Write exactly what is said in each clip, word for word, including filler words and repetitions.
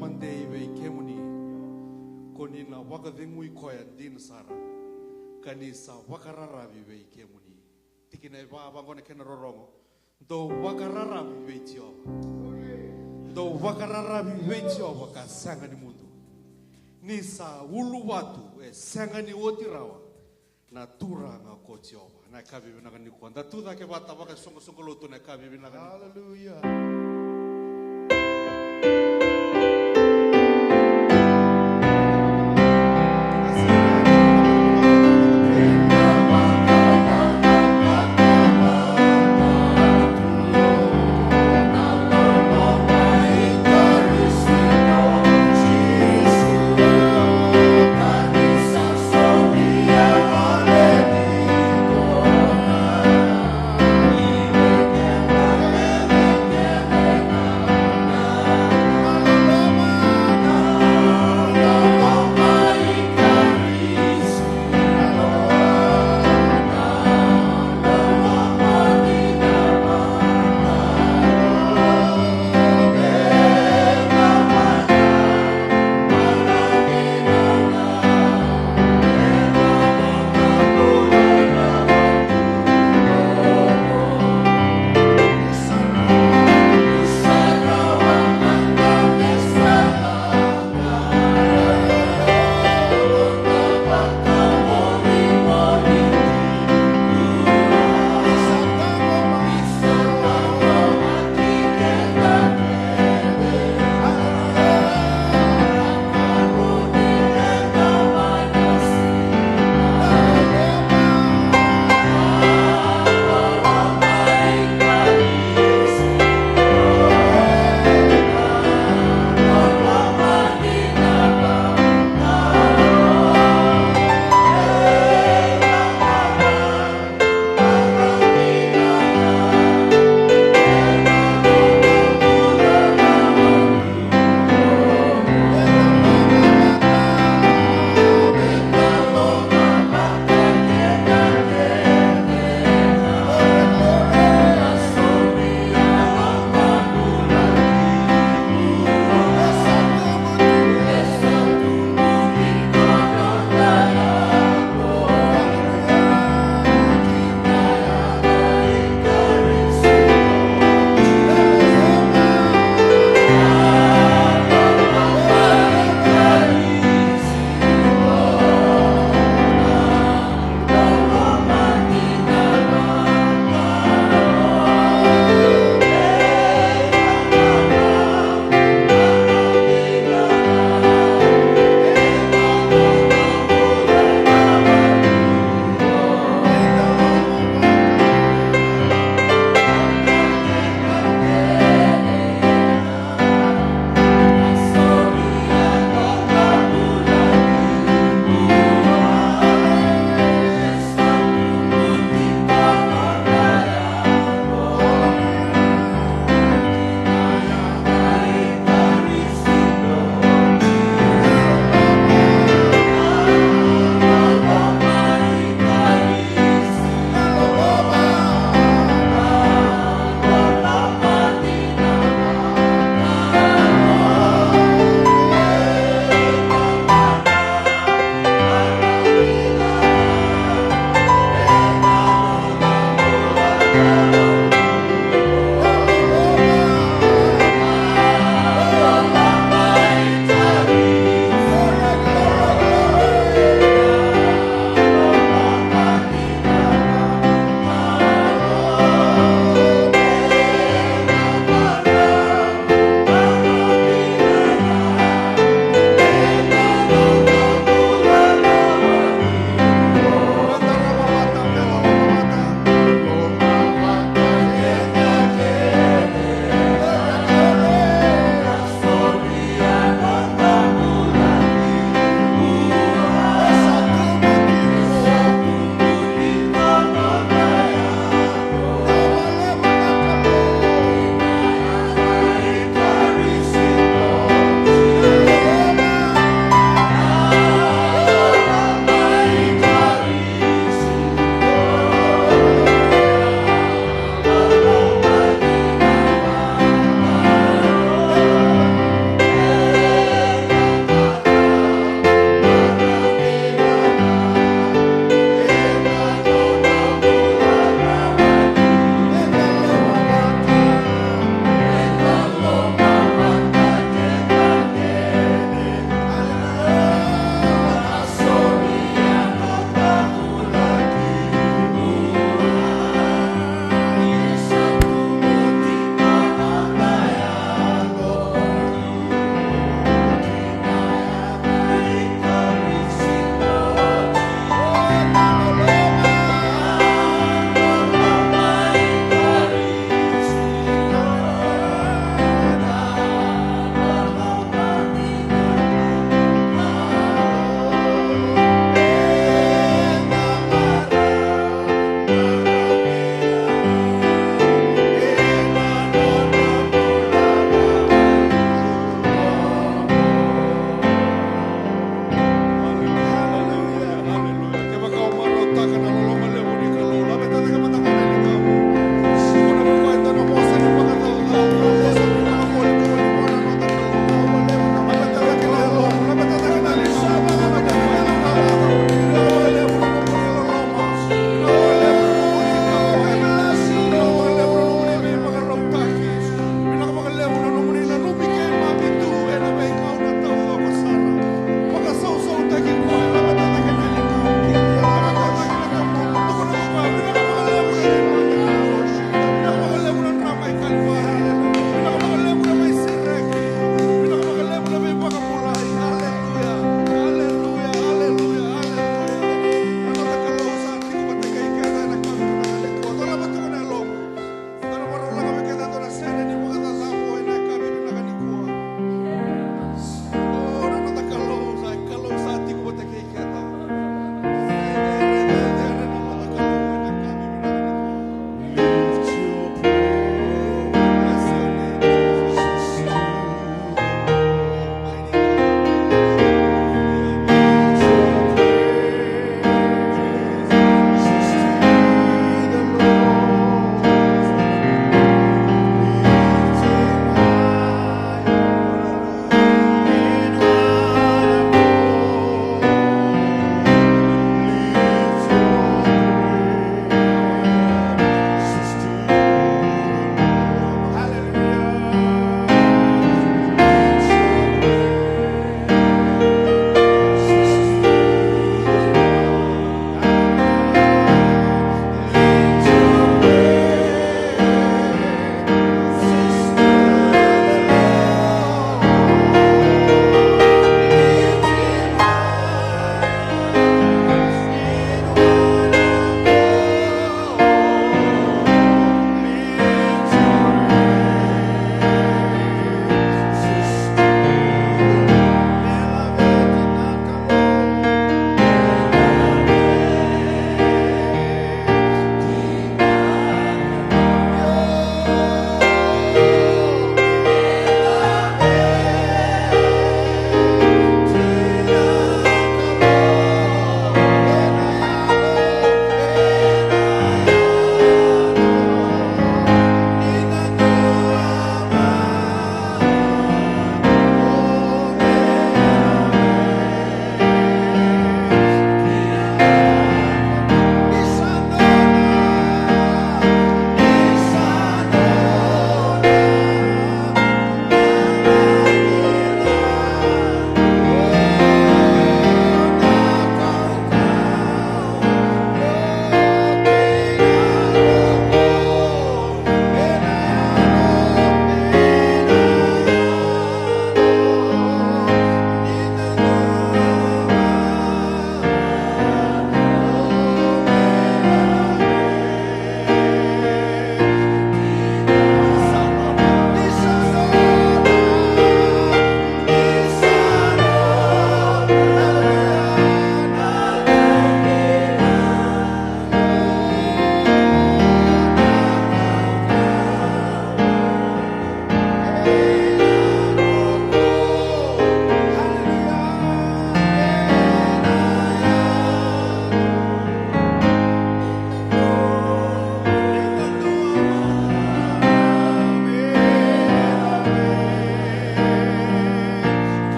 madei vei kemuni, ko ni na vakacegui koya dina sara, ka ni sa vakararavi vei kemuni. Tikina e va, vaqo na kena rorogo. Dou vakararavi vei Jiova. Dou vakararavi vei Jiova ka sega ni mudu. Ni sa uluvatu e sega ni oti rawa. Na Turaga ko Jiova. Na yakavi vinaka nikua. Da tu cake vata vakasoqosoqo lotu na yakavi vinaka nikua. Hallelujah.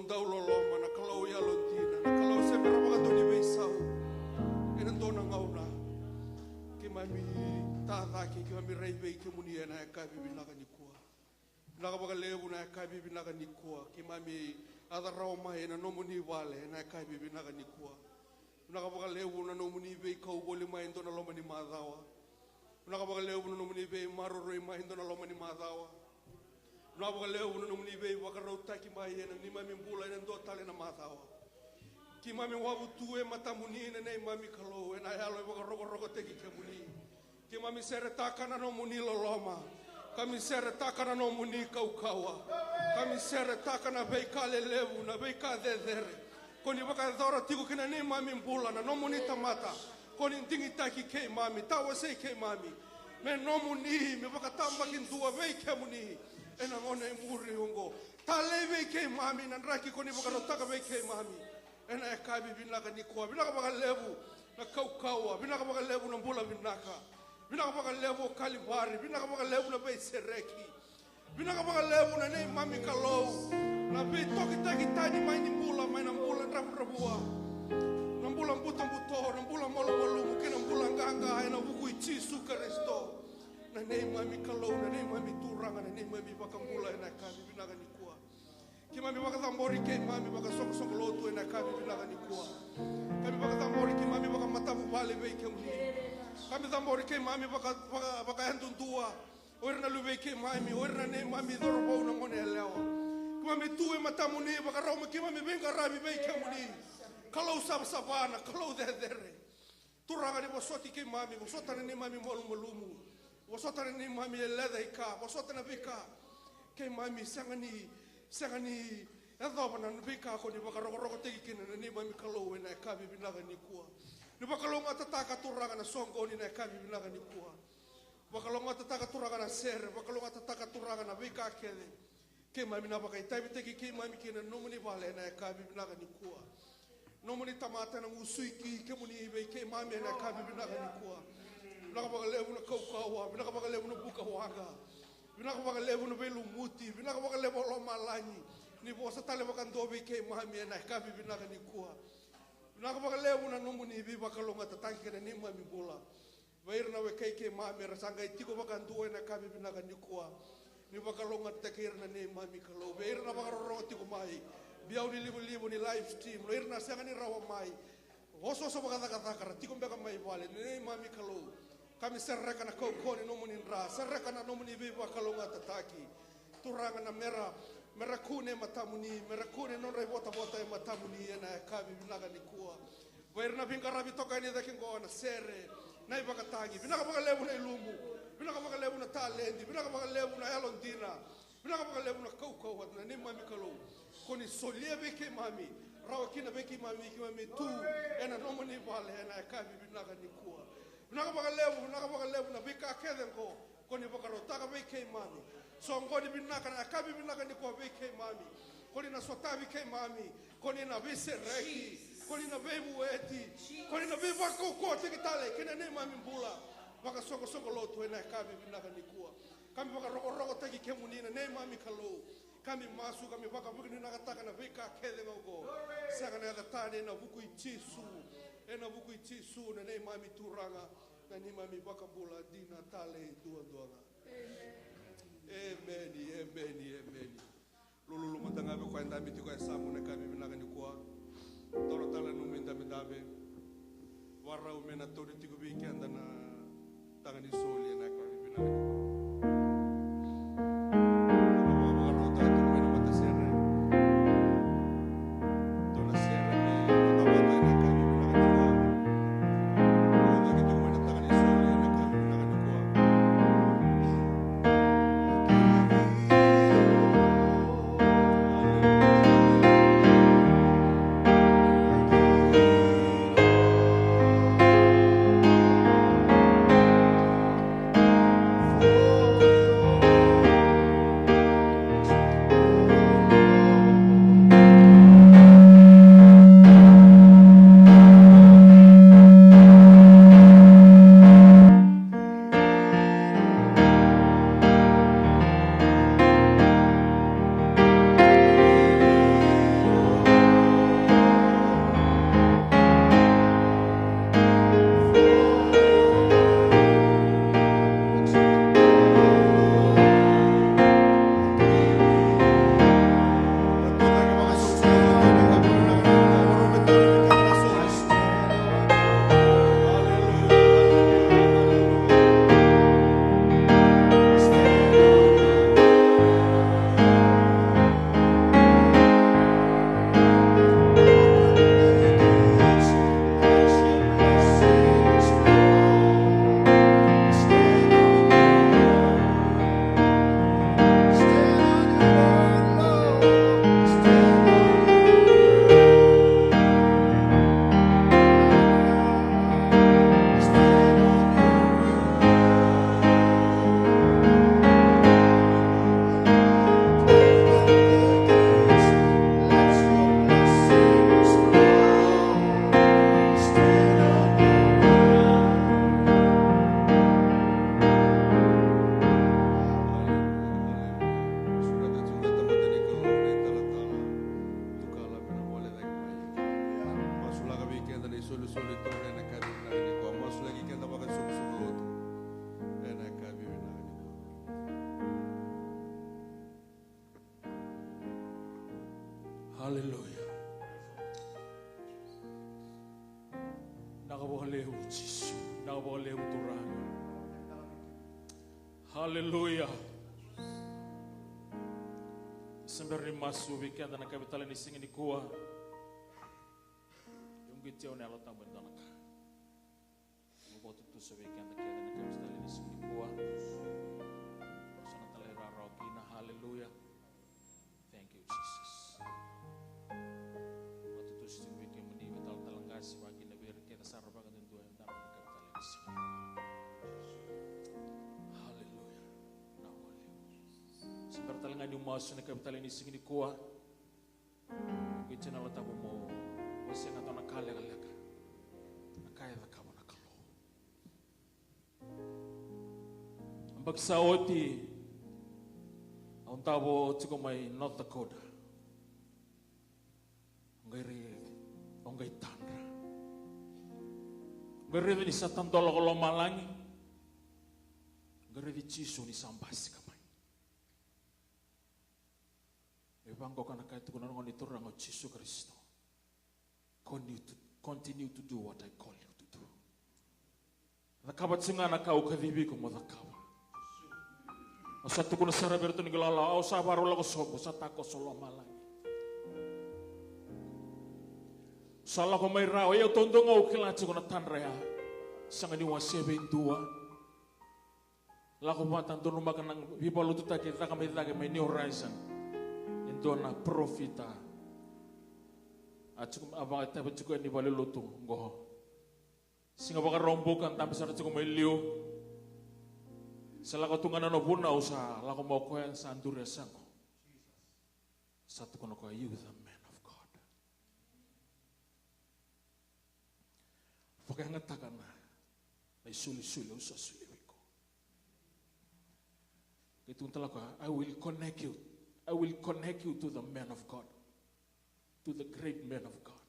dau loloma, na Kalou yalodina, na Kalou se bera vakadua ni veisau. Ena dua na gauna keimami tacake, keimami rai vei kemuni ena yakavi vinaka nikua. Vinaka vakalevu na yakavi vinaka nikua, keimami yaco rawa mai ena nomuni vale ena yakavi vinaka nikua. Vinaka vakalevu na nomuni veikau voli mai e dua na loma ni macawa. Vinaka vakalevu na nomuni veimaroroi mai e dua na loma ni macawa. Vinaka vakalevu na nomuni veivakarautaki mai ena neimami bula ena dua tale na macawa. Keimami wavu tu e matamuni na neimami Kalou, ena yalo e vakarokorokotaki kemuni. Keimami seretaka na nomuni loloma. Keimami seretaka na nomuni kaukauwa. Keimami seretaka na veika lelevu, na veika cecere ko ni vakayacora tiko ki na neimami bula, na nomuni tamata. Ko ni digitaki keimami, tawasei keimami me nomuni, me vakatabakidua vei kemuni ena gauna e muri oqo. Talei vei keimami na draki ko ni vakarautaka vei keimami ena yakavi vinaka nikua. Vinaka vakalevu na kaukauwa, vinaka vakalevu na bula vinaka, vinaka vakalevu o Kalivari, vinaka vakalevu na veisereki. Vinaka vakalevu na neimami Kalou, na veitokitaki tani mai ni bula, mai na bula dravudravua, na bula butobuto, na bula malumalumu kei na bula qaqa ena vuku i Jisu Karisito. Na neimami Kalou, na neimami Turaga, na neimami iVakabula ena yakavi vinaka nikua. Keimami vakacabori keimami vakasoqosoqo lotu ena yakavi vinaka nikua. Keimami vakacabori keimami vakamatavuvale vei kemuni. Keimami cabori keimami vaka, vaka, vakayadudua o ira na luvei keimami, o ira na neimami cauravou na gone yalewa. Keimami tu e matamuni, vakarau me keimami veiqaravi vei kemuni. Kalou savasava, na Kalou cecere. Turaga ni vosoti keimami, vosota na neimami malumalumu, vosota na neimami lecaika, vosota na veika keimami sega ni, sega ni yacova na veika ko ni vakarokorokotaki kina na neimami Kalou ena yakavi vinaka nikua. Ni vakalougatataka Turaga na soqoni na yakavi vinaka nikua. Vakalougatataka Turaga na sere, vakalougatataka Turaga na veika kece keimami na vakaitavitaki keimami kina na nomuni vale ena yakavi vinaka nikua. Nomuni tamata ena gusui ki kemuni vei keimami ena yakavi vinaka nikua. Vinaka vakalevu na kaukauwa, vinaka vakalevu na buka waqa, vinaka vakalevu na veilumuti, vinaka vakalevu o lomalagi. Ni vosa tale vakadua vei keimami ena yakavi vinaka nikua. Vinaka vakalevu na nomuni veivakalougatataki kei na neimami bula. Vei ira na wekai keimami era sa qai tiko vakadua ena yakavi vinaka nikua. Ni vakalougatataki ira na neimami Kalou. Vei ira na vakarorogo tiko mai, biau ni livaliva ni live stream, o ira na sega ni rawa mai. Osooso vakacakacaka ra tiko beka mai vale, na neimami Kalou. Keimami sereka na kaukauwa ni nomuni dra, sereka na nomuni veivakalougatataki. Turaga na mera, mera kune e matamuni, mera kune nodra ivotavota e matamuni ena yakavi vinaka nikua. Vei ira na veiqaravi toka yani cake qo, na sere, na ivakatagi, vinaka vakalevu na ilumu, vinaka vakalevu na taledi, vinaka vakalevu na yalodina, vinaka vakalevu na kaukauwa na neimami Kalou. Ko ni solia vei keimami, rawa kina vei keimami, keimami tu ena nomuni vale ena yakavi vinaka nikua. Vinaka vakalevu, vinaka vakalevu na veika kece qo ko ni vakarautaka vei keimami. Soqoni vinaka na yakavi vinaka nikua vei keimami. Ko ni na sotavi keimami, ko ni na veisereki, ko ni na veivueti, ko ni na veivakaukauwataki tale kei na neimami bula vakasoqosoqo lotu ena yakavi vinaka nikua. Keimami vakarokorokotaki kemuni na neimami Kalou. Keimami masu, keimami vakavinavinakataka na veika kece ga oqo. Sega na yaca tani, ena vuku i Jisu, ena vuku i Jisu na neimami Turaga, na neimami iVakabula dina tale duadua ga. Emeni, emeni, emeni. Lululu mada ga vei koya e dabe tiko e yasamu ena yakavi vinaka nikua. Toro tale na nomu idabedabe. Varau me na tauri tiko vei keda na taga ni soli ena yakavi vinaka nikua. Vakarau tale tiko mai na matasere. Dua na sere me na tamata ena yakavi vinaka nikua. Isolisoli tolu ena yakavi vinaka nikua. Masulaki keda vakaisoqosoqo lotu ena yakavi vinaka nikua. Haleluya. Vinaka vakalevu Jisu. Vinaka vakalevu Turaga. Haleluya. Se bera ni masu vei keda na yakavi tale ni siga nikua. Uqeti au na Yalo Tabu e dua na ka. Mo vakatutusa vei keda kece na yakavi tale ni siga nikua. Sa na talairawarawa kina. Haleluya. Thank you, Jesus. Vakatutusa tiko vei kemuni, vei talatala qase, vakakina vei ira kece sara vakadudua e dabe na yakavi tale ni siga. Haleluya. Na wale. Se bera tale ga niu masu na yakavi tale ni siga nikua. Qai tiko na Yalo Tabu mo wasea ga e dua na ka lekaleka. Na ka e cakava na Kalou. Yabaki sa oti, au davo tiko mai North Dakota. Au qai rai, au qai tadra. Au qai raica ni sa tadola ko lomalagi. Au qai raici Jisu ni sa basika mai. E vaqo ka na ka e tukuna na Gone Turaga o Jisu Karisito. Continue to, continue to do what I call you to do. Cakava tiko ga na ka au kacivi iko mo cakava. Au sa tukuna sara vei iratou ni qai lala, au sa vakarau lako sobu, au sa takoso lomalagi. Au sa lako mai rawa, ia taudua ga au kila tiko na tadra ya. Sega ni wasea vei dua. Lako vata, donumaka na veivakalotutaki e caka mai cake mai New Horizon. E dua na parofita. A tiko, a vakaitavi tiko yani valenilotu qo. Siga Vakaraubuka, dabe sara tiko mai liu. Sa lako tu ga na nona vunau, sa lako mai o koya, sa duri e yasaqu. Sa tukuna o koya, "You the man of God." Vakayagataka na, na isolisoli au sa solia vei iko. Qai tukuna tale o koya, "I will connect you. I will connect you to the man of God. To the great man of God."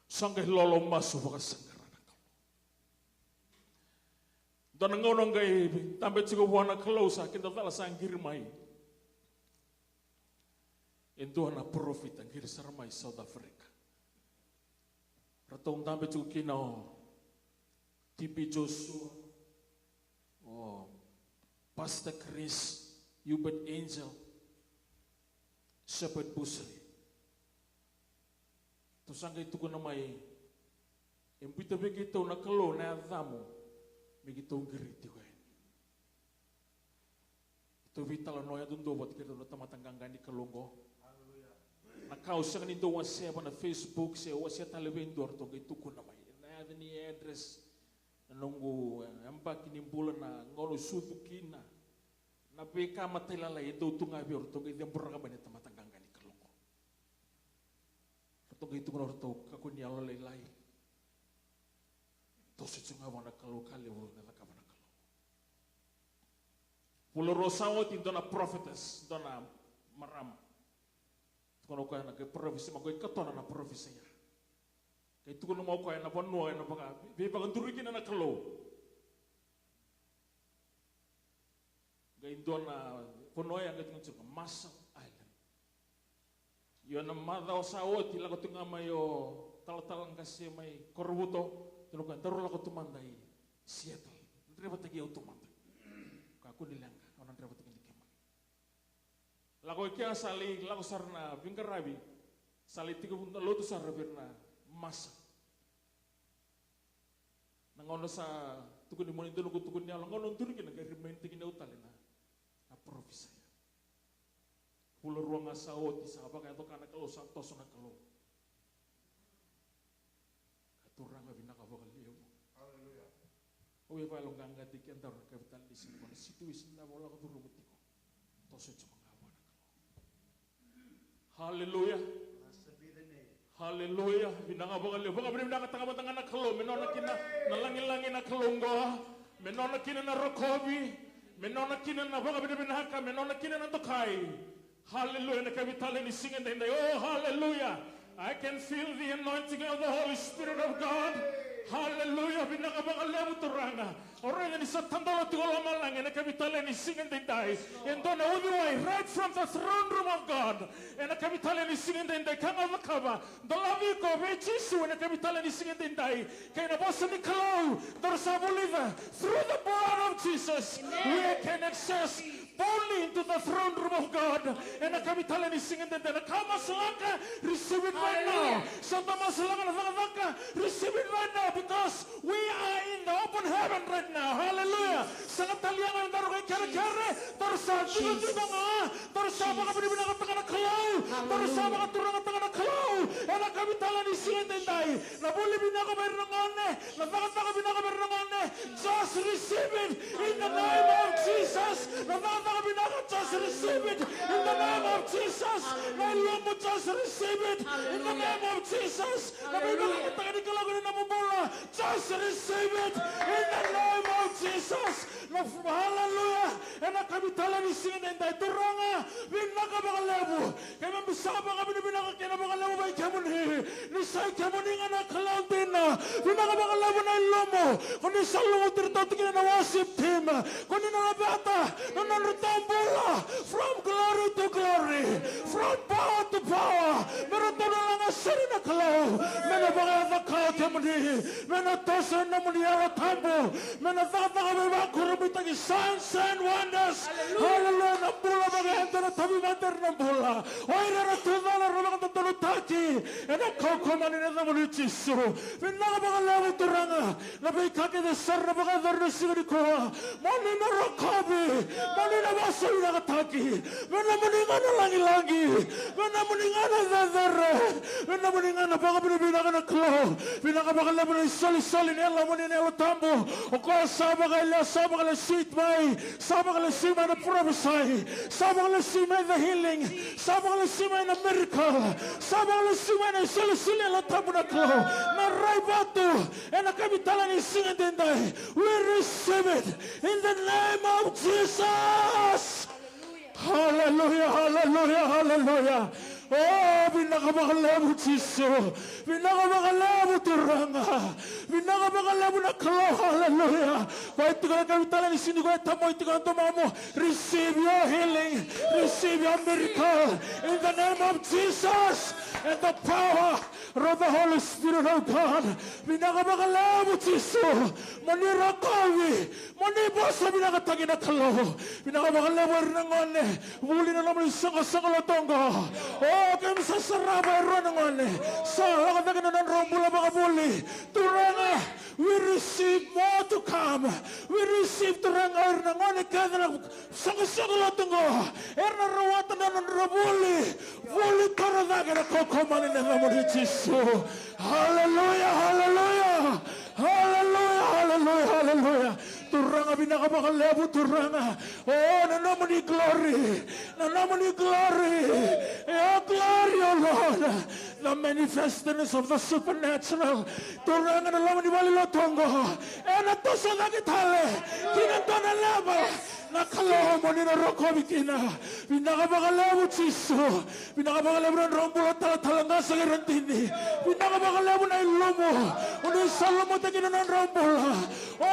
Sa qai lolo masu vakasaqara na Kalou. Dua na gauna qai dabe tiko vua na Kalou, sa kidacala sa qiri mai e dua na parofita, qiri sara mai South Africa. Ratou dabe tiko kina o T B Joshua, o Pastor Chris, Hubert Angel, Shepherd Busley. Ratou sa qai tukuna mai, e biuta vei keitou na Kalou na yacamu me keitou qiri tiko yani. Keitou veitalanoa yadudua vata kei iratou na tamata qaqa ni Kalou qo. Na ka au sega ni dau wasea ena Facebook se wasea tale vei dua, ratou qai tukuna mai na yaca ni address, na noqu, eh, yabaki ni bula, na gauna au sucu kina, na veika matailalai e dau tu ga vei au, ratou qai ceburaka mai na tamata qaqa ni Kalou qo. Ratou qai tukuna, ratou kakua ni yalo lailai. Toso tiko ga vua na Kalou, ka levu na cakava na Kalou. Vula rua sa oti, dua na prophetess, dua na marama. Tukuna o koya na qai parofisai mai o koya, ikatona na parofisai ya. Qai tukuna mai o koya na vanua ena vaka, veivakaduri kina na Kalou. Qai dua na vanua ya qai tukuna tiko Marshall Island. Io, na macawa sa oti, lako tu ga mai o talatala qase mai Korovuto, tukuna o koya, daru lako tu mada i Seattle. Draivataki au tu mada. Kakua ni leqa, au na draivataki ni keimami. Lako i kea sa lai lako sara na veiqaravi, sa lai tekivu na lotu sara vei ira na Marshall. Na gauna sa tukuni mai na dua na noqu tukuni yalo, gauna duri kina qai remind-taki au tale na, na parofisai. Vula rua ga sa oti, sa vakayaco ka na Kalou, sa toso na Kalou. Ka Turaga vinaka vakalevu. Aleluya. Au via vakayaloqaqataki kedaru na yakavi tale ni siga, na situation cava o lako curuma tiko. Toso tiko ga vua na Kalou. Haleluya. Blessed be the name. Haleluya. Vinaka vakalevu. Vakavinavinakataka mada ga na Kalou. Me nona kina na lagilagi na Kalou qo. Me nona kina na rokovi. Me nona kina na vakavinavinaka. Me nona kina na dokai. Haleluya. Na yakavi tale ni siga edaidai. Oh, haleluya. Ai Can feel the anointing of the Holy Spirit of God. Hallelujah. Vinaka vakalevu Turaga. O raica ni sa tadola tiko lomalagi ena kavitalai ni siga edaidai. E dua na uciwai right from the throne room of God. Ena kavitalai ni siga edaidai ka ga cakava. Dolavi iko vei Jisu ena kavitalai ni siga edaidai. Kei na vosa ni Kalou. Dou sa vulica. Through the blood of Jesus, we can access boldly into the throne room of God. Ena kavitalai ni siga edaidai, na ka masulaka, receive it right now. Sa da masulaka na cakacaka, receive it right now, because we are in the open heaven right now. Hallelujah. Sa na taliaga na daru kai kerekere, daru sa ciko ciko ga, daru sa vakavinavinakataka na Kalou, daru sa vakaturagataka na Kalou. Ena kavitalai ni siga edaidai, na vuli vinaka vei ira na gone, na cakacaka vinaka vei ira na gone. Just receive it in the name of Jesus. Na cakacaka vinaka, just receive it in the name of Jesus. Na ilumu, just receive it in the name of Jesus. Na veivinakataki ni Kalou ena nomu bula, just receive it in the name of Jesus. Na hallelujah. Ena kavitalai ni siga edaidai Turaga, vinaka vakalevu. Keimami sa vakavinavinaka kina vakalevu vei kemuni. Ni sa i kemuni ga na Kalou dina. Vinaka vakalevu na ilumu. Ko ni sa lumuti iratou tiko kina na worship team. Ko ni na laveta na nodratou bula. From glory to glory. From power to power. Me ratou na lagasere na Kalou. Me na vakayaco ka o kemuni. Me na toso na nomuni Yalo Tabu. Me na cakacaka veivakurabuitaki, signs and wonders. Hallelujah. Na bula vakayadua, na tauvimate era na bula. O ira era tucake, era vakadodonutaki. Ena kaukaua ni yacamuni Jisu. Vinaka vakalevu Turaga. Na veika kece sara na vakayacori na siga nikua. Mo ni na rokovi. Mo ni na vakasavinakataki. Me nomuni ga na lagilagi. Me nomuni ga na cecere. Me nomuni ga na vakavinavinaka na Kalou. Vinaka vakalevu na isolisoli ni Yalomuni na Yalo Tabu. O koya sa vakayali, sa vakalesui mai. Sa vakalesui mai na parofisai. Sa vakalesui mai na healing. Sa vakalesui mai na miracle. Sa vakalesui mai na isolisoli ni Yalo Tabu na Kalou. Na rai vatu. Ena kavitalai ni siga edaidai. We receive it in the name of Jesus. Hallelujah, hallelujah, hallelujah. O, vinaka vakalevu Jisu. Vinaka vakalevu Turaga. Vinaka vakalevu na Kalou, hallelujah. Koya tiko ena kavitalai ni siga nikua e tamoi tiko na domomu. Receive your healing. Receive your miracle. In the name of Jesus. And the power of the Holy Spirit of God. Vinaka vakalevu Jisu. Mo ni rokovi. Mo ni vosa vinakataki na Kalou. Vinaka vakalevu ira na gone. Vuli na nomuni soqosoqo lotu oqo. O, keimami sa sarava e rua na gone. Sa lako cake na nodrau bula vakavuli. Turaga, we receive more to come. We receive Turaga ira na gone kece na soqosoqo lotu oqo. Era na rawata na nodra vuli. Vuli toro cake ena kaukaua ni yacamuni Jisu. Hallelujah, hallelujah. Hallelujah, hallelujah, hallelujah. Turaga vinaka vakalevu Turaga. O, na nomuni glory. Na nomuni glory. Your glory, O Lord. The manifestness of the supernatural. Turaga na loma ni vale ni lotu oqo. Ena toso cake tale. Ki na dua na level. Na Kalou mo ni na rokovi kina. Vinaka vakalevu Jisu. Vinaka vakalevu na nodrau bula talatala Qase kei Radini. Vinaka vakalevu na ilumu. O ni sa lumuta kina na nodrau bula. O,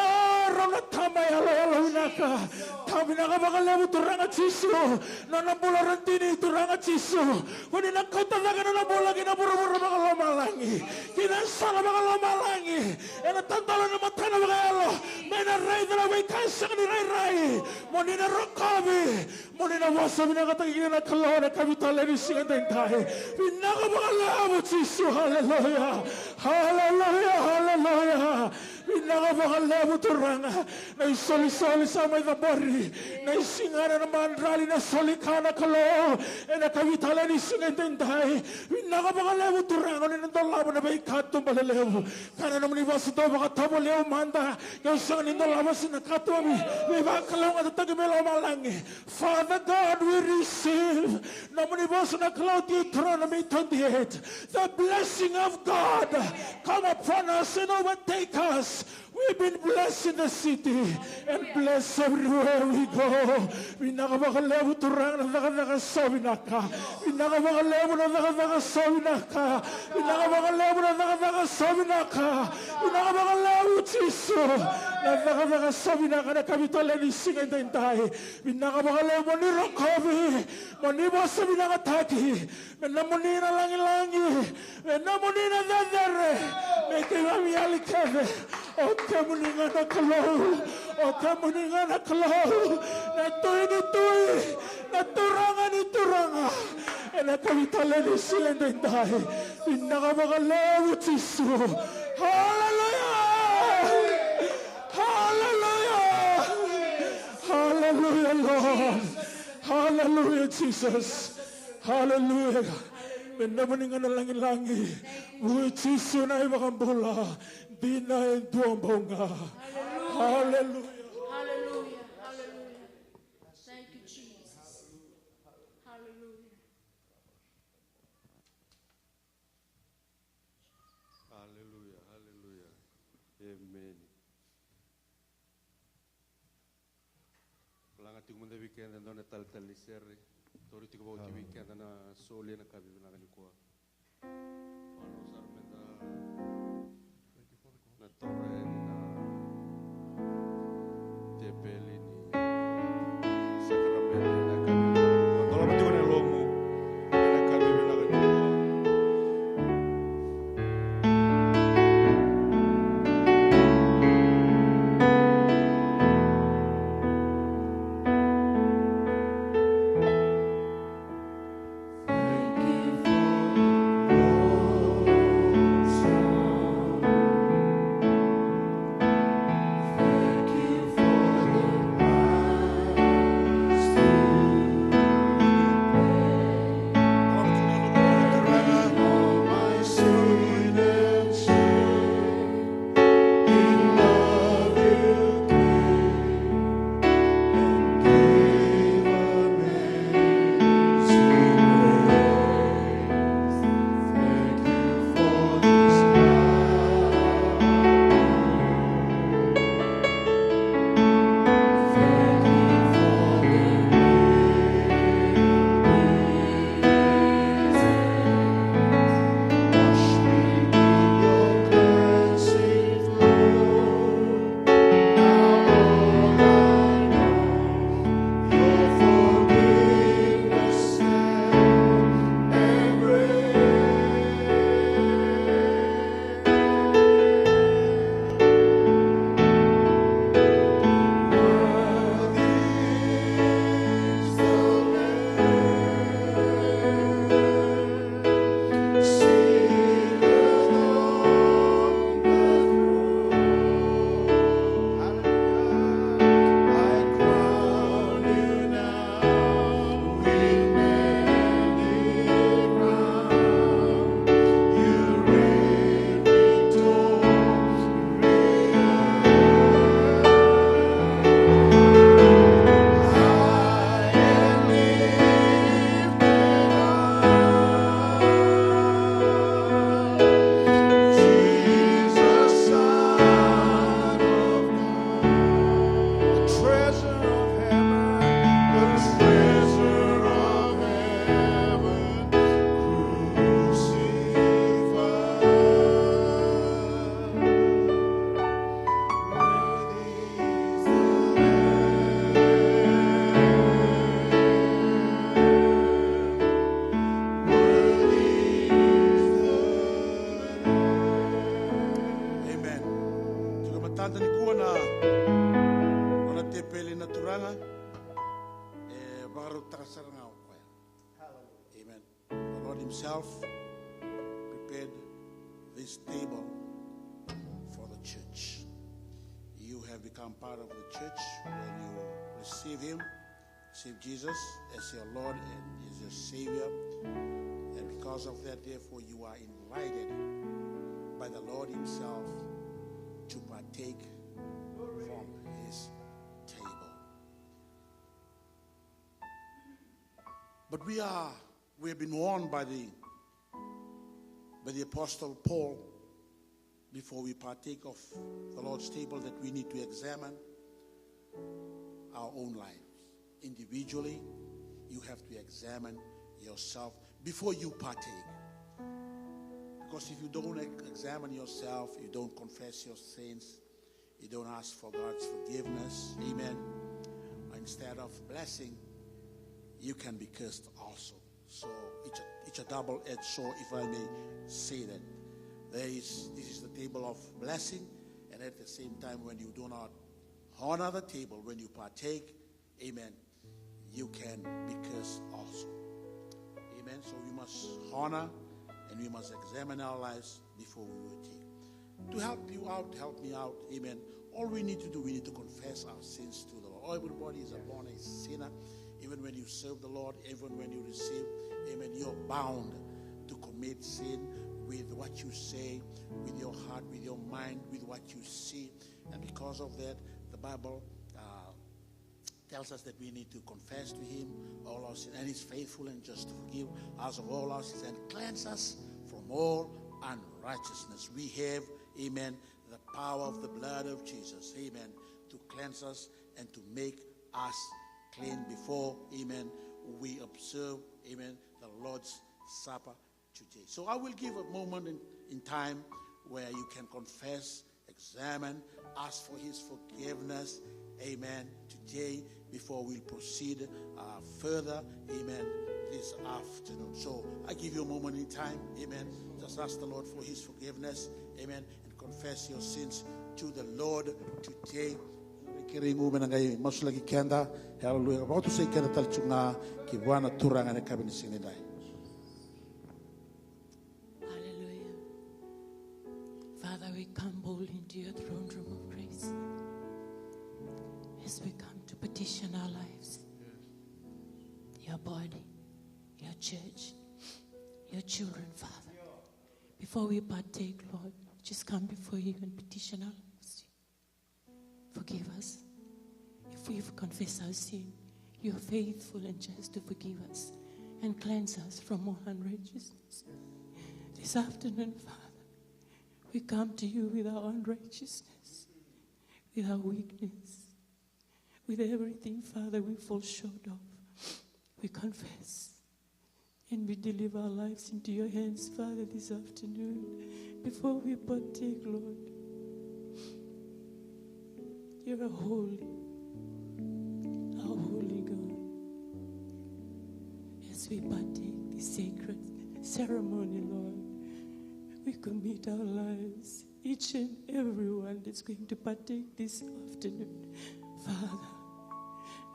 rau na tama yaloyalo vinaka. Ta vinaka vakalevu Turaga Jisu. Na nona bula Radini Turaga Jisu. Ko ni na kauta cake na nona bula ki na vuravura vakalomalagi. Ki na sala vakalomalagi. Ena tadola na matana vakayalo. Me na raica na veika e sega ni rairai. Mo ni na rokovi. Mo ni na vosa vinakataki kina na Kalou ena kavitalai ni siga edaidai. Vinaka vakalevu Jisu, haleluya. Haleluya, haleluya. Vinaka vakalevu Turaga. Na isolisoli sa mai cabori. Na isigana na madrali na soli ka na Kalou. Ena kavitalai ni siga edaidai. Vinaka vakalevu Turaga, ni na dolava na veikatuba lelevu. Ka na nomuni vosa dau vakatovolei au mada. Keu sega ni dolava se na katuba vei, veivakalougatataki mai lomalagi. Father God, we receive. Nomuni vosa na Kalou Deuteronomy twenty-eight. The blessing of God come upon us and overtake us. We've been blessed in the city and blessed everywhere we go. Vinaka vakalevu Turaga na cakacaka sa vinaka. Vinaka vakalevu na cakacaka sa vinaka. Vinaka vakalevu na cakacaka sa vinaka. Vinaka vakalevu Jisu na cakacaka sa vinaka na kavi tale ni siga edaidai. Vinaka vakalevu mo ni rokovi, mo ni vosa vinakataki. Me nomuni na lagilagi, me nomuni na cecere, me keimami yali kece. O kemuni ga na Kalou, o kemuni ga na Kalou, na Tui ni tui, na Turaga ni turaga. Ena kavi tale ni siga edaidai. Vinaka vakalevu Jisu. Haleluya! Haleluya! Haleluya, Lord. Haleluya, Jesus. Haleluya. Me nomuni ga na lagilagi. Vua Jisu na iVakabula. Dina e dua bau ga. Haleluya. Haleluya. Haleluya. Thank you, Jesus. Haleluya. Haleluya, haleluya. Emeni. Laga tiko mada vei keda e dua na talitali ni sere. Tauri tiko vata kei keda na soli ena kavi vinaka nikua. Vanua sara meda na taura yani na tepeli ni sakaramede ena kavi vinaka nikua. Dolava tiko na yalomu ena kavi vinaka nikua. Amen. Tiko matada nikua na nona tepeli na Turaga. E vakarautaka sara ga o koya. Amen. The Lord Himself prepared this table for the church. You have become part of the church when you receive Him, receive Jesus as your Lord and as your Savior. And because of that, therefore, you are invited by the Lord Himself to partake from His table. But we are, we have been warned by the, by the Apostle Paul before we partake of the Lord's table that we need to examine our own lives. Individually, you have to examine yourself before you partake. Because if you don't ex- examine yourself, you don't confess your sins, you don't ask for God's forgiveness, amen, instead of blessing, you can be cursed also. So it's a, it's a double-edged sword, if I may say that. There is, this is the table of blessing, and at the same time, when you do not honor the table, when you partake, amen, you can be cursed also. Amen. So we must honor and we must examine our lives before we partake. To help you out, help me out, amen. All we need to do, we need to confess our sins to the Lord. Everybody is a born a sinner. Even when you serve the Lord, even when you receive, amen, you're bound to commit sin with what you say, with your heart, with your mind, with what you see. And because of that, the Bible uh, tells us that we need to confess to Him all our sin, and He's faithful and just to forgive us of all our sins and cleanse us from all unrighteousness. We have, amen, the power of the blood of Jesus, amen, to cleanse us and to make us clean before, amen, we observe, amen, the Lord's Supper today. So I will give a moment in, in time where you can confess, examine, ask for His forgiveness. Amen. Today, before we proceed uh, further, amen, this afternoon. So I give you a moment in time. Amen. Just ask the Lord for His forgiveness. Amen. And confess your sins to the Lord today. Kerei gu me na qai masulaki keda. Hallelujah. Vakatusai keda tale tu ga ki vua na Turaga ena yakavi ni siga nidai. Hallelujah. Father, we come boldly into your throne room of grace as we come to petition our lives, your body, your church, your children, Father. Before we partake, Lord, just come before you and petition our lives. Forgive us. If we confess our sin, you are faithful and just to forgive us and cleanse us from all unrighteousness. This afternoon, Father, we come to you with our unrighteousness, with our weakness, with everything, Father, we fall short of. We confess. And we deliver our lives into your hands, Father, this afternoon. Before we partake, Lord, you are holy, our holy God. As we partake this sacred ceremony, Lord, we commit our lives, each and every one that's going to partake this afternoon. Father,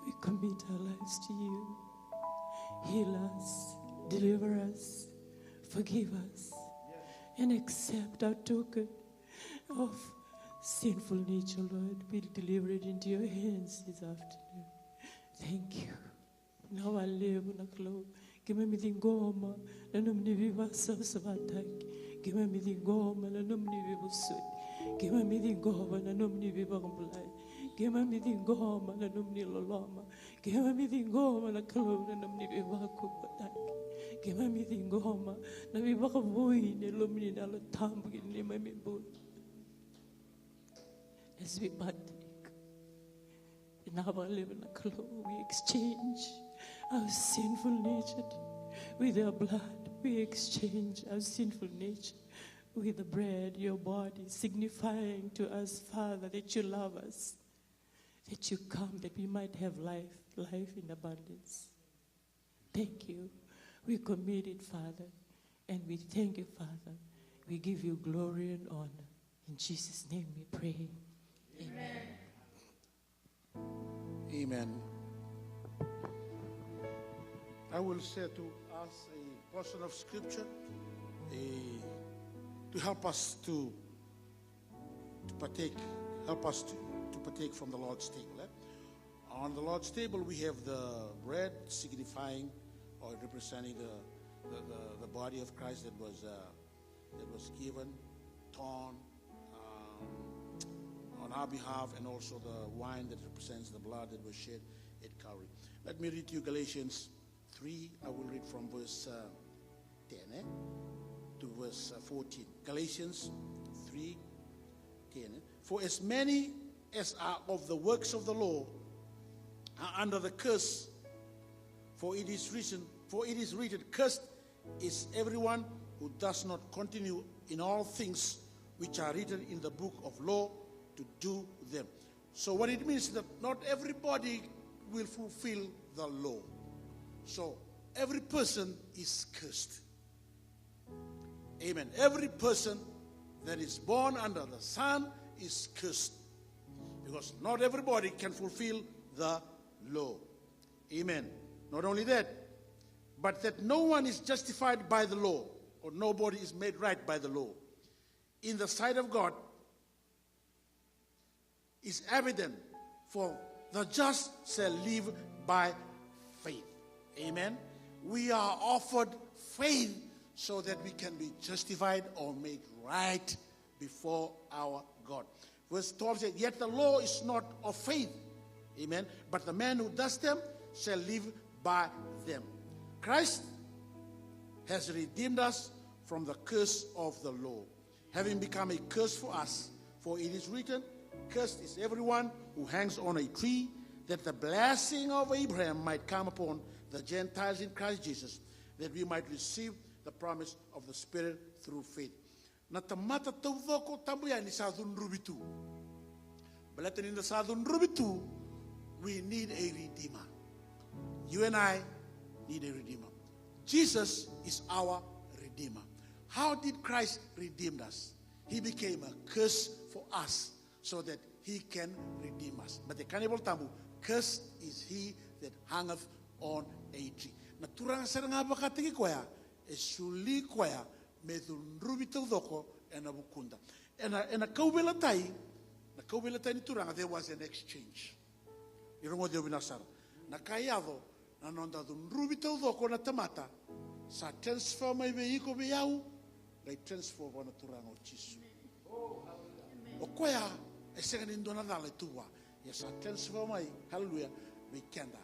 we commit our lives to you. Heal us, deliver us, forgive us, and accept our token of sinful nature, Lord. We deliver it into your hands this afternoon. Thank you. Vinaka vakalevu na Kalou. Keimami ciqoma na nomuni veivakasavasavataki. Keimami ciqoma na nomuni veivosoti. Keimami ciqoma na nomuni veivakabulai. Keimami ciqoma na nomuni loloma. Keimami ciqoma na Kalou na nomuni veivakukutaki. Keimami ciqoma na veivakavoui ni Yalomuni na Yalo Tabu ki na neimami bula. As we partake, vinaka vakalevu na Kalou, we exchange our sinful nature with your blood. We exchange our sinful nature with the bread, your body, signifying to us, Father, that you love us, that you come, that we might have life, life in abundance. Thank you. We commit it, Father, and we thank you, Father. We give you glory and honor. In Jesus' name we pray. Amen. Amen. I will share to us a portion of scripture, eh, to help us to, to partake, help us to, to partake from the Lord's table, eh? On the Lord's table, we have the bread signifying or representing the, the, the, the body of Christ that was, uh, that was given, torn, um, on our behalf, and also the wine that represents the blood that was shed at Calvary. Let me read to you Galatians three. I will read from verse, uh, ten, eh, to verse, uh, fourteen. Galatians three, Kene. For as many as are of the works of the law are under the curse, for it is written, for it is written, "Cursed is everyone who does not continue in all things which are written in the book of law to do them." So what it means is that not everybody will fulfill the law. So every person is cursed. Amen. Every person that is born under the Son is cursed, because not everybody can fulfill the law. Amen. Not only that, but that no one is justified by the law, or nobody is made right by the law in the sight of God, is evident, for the just shall live by faith. Amen. We are offered faith so that we can be justified or made right before our God. Verse twelve says, "Yet the law is not of faith." Amen. "But the man who does them shall live by them." Christ has redeemed us from the curse of the law, having become a curse for us. For it is written, "Cursed is everyone who hangs on a tree, that the blessing of Abraham might come upon the Gentiles in Christ Jesus, that we might receive the promise of the Spirit through faith." Na tamata taucoko tabu yani sa cudruvi tu. Baleta ni da sa cudruvi tu, we need a redeemer. You and I need a redeemer. Jesus is our redeemer. How did Christ redeem us? He became a curse for us so that he can redeem us. Baleta e kaya na iVolatabu, "Cursed is he that hangeth on a tree." Na Turaga sara ga vakataki koya, e soli koya me cudruvi taucoko ena vukuda. Ena, ena kauveilatai, na kauveilatai ni Turaga, there was an exchange. Ni rogoci au vinaka sara. Na ka e yaco, na noda cudruvi taucoko na tamata, sa transfer mai vei iko, vei au, qai transfer vua na Turaga o Jisu. O koya e sega ni dua na cala e tu vua. Ia sa transfer mai, hallelujah, vei keda.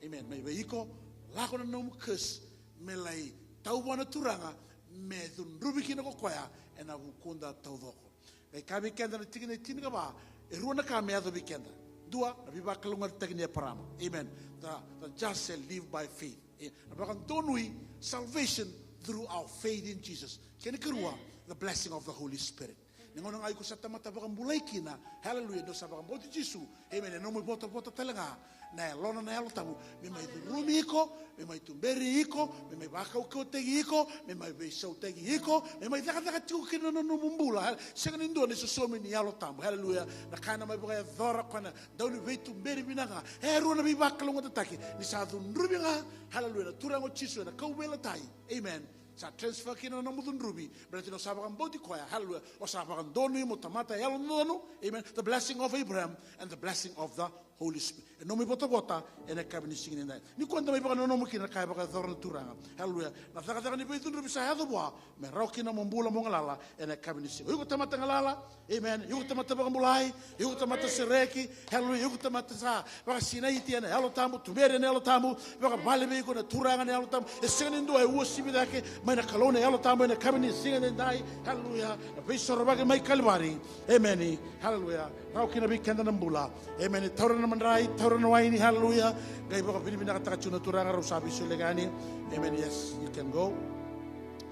Amen. Mai vei iko, lako na nomu curse, me lai tau vua na Turaga, me cudruvi kina ko koya ena vukuda taucoko. Qai kaya vei keda na tikina e tinikava, e rua na ka me yaco vei keda. Dua, na veivakalougatataki nei Eparama. Amen. The, the just shall live by faith. E, na vakadonui, salvation through our faith in Jesus. Kena ikarua, the blessing of the Holy Spirit. Na gauna ga iko sa tamata vakabulai kina, hallelujah, ni o sa vakabauti Jisu, amen, e nomu ivotavota tale ga na Yalona na Yalo Tabu me mai curumi iko, me mai tuberi iko, me mai vakaukauwataki iko, me mai veisautaki iko, me mai cakacaka tiko kina na nomu bula. Sega ni dua na isosomi ni Yalo Tabu, hallelujah. Na ka ena mai vakayacora o koya na dau ni veituberi vinaka ga. E rua na veivakalougatataki, ni sa cudruvi ga, hallelujah, na Turaga o Jisu ena kauveilatai. Amen. Sa transfer kina na nomu cudruvi, baleta ni o sa vakabauti koya, hallelujah. O sa vakadonui mo tamata yalododonu, amen. The blessing of Abraham and the blessing of the Holy Spirit. E nomu ivotavota ena yakavi ni siga nidai. Nikua da mai vakananuma kina na ka e vakayacora na Turaga, hallelujah. Na cakacaka ni veicudruvi sa yaco vua, me rawa kina mo bula mo galala ena yakavi ni siga. O iko tamata galala, amen. Iko tamata vakabulai, iko tamata sereki, hallelujah. Iko tamata sa vakasinaiti ena Yalo Tabu, tuberi ena Yalo Tabu, vakavale vei iko na Turaga na Yalo Tabu. E sega ni dua e uasivi cake mai na Kalou na Yalo Tabu ena yakavi ni siga nidai, hallelujah. Na veisorovaki mai Kalivari, amen, hallelujah. Rawa kina vei keda na bula, amen. Taura na madrai, taura na waini, hallelujah. Qai vakavinavinakataka tiko na Turaga, rau sa veisoleka yani. Amen. Yes, you can go.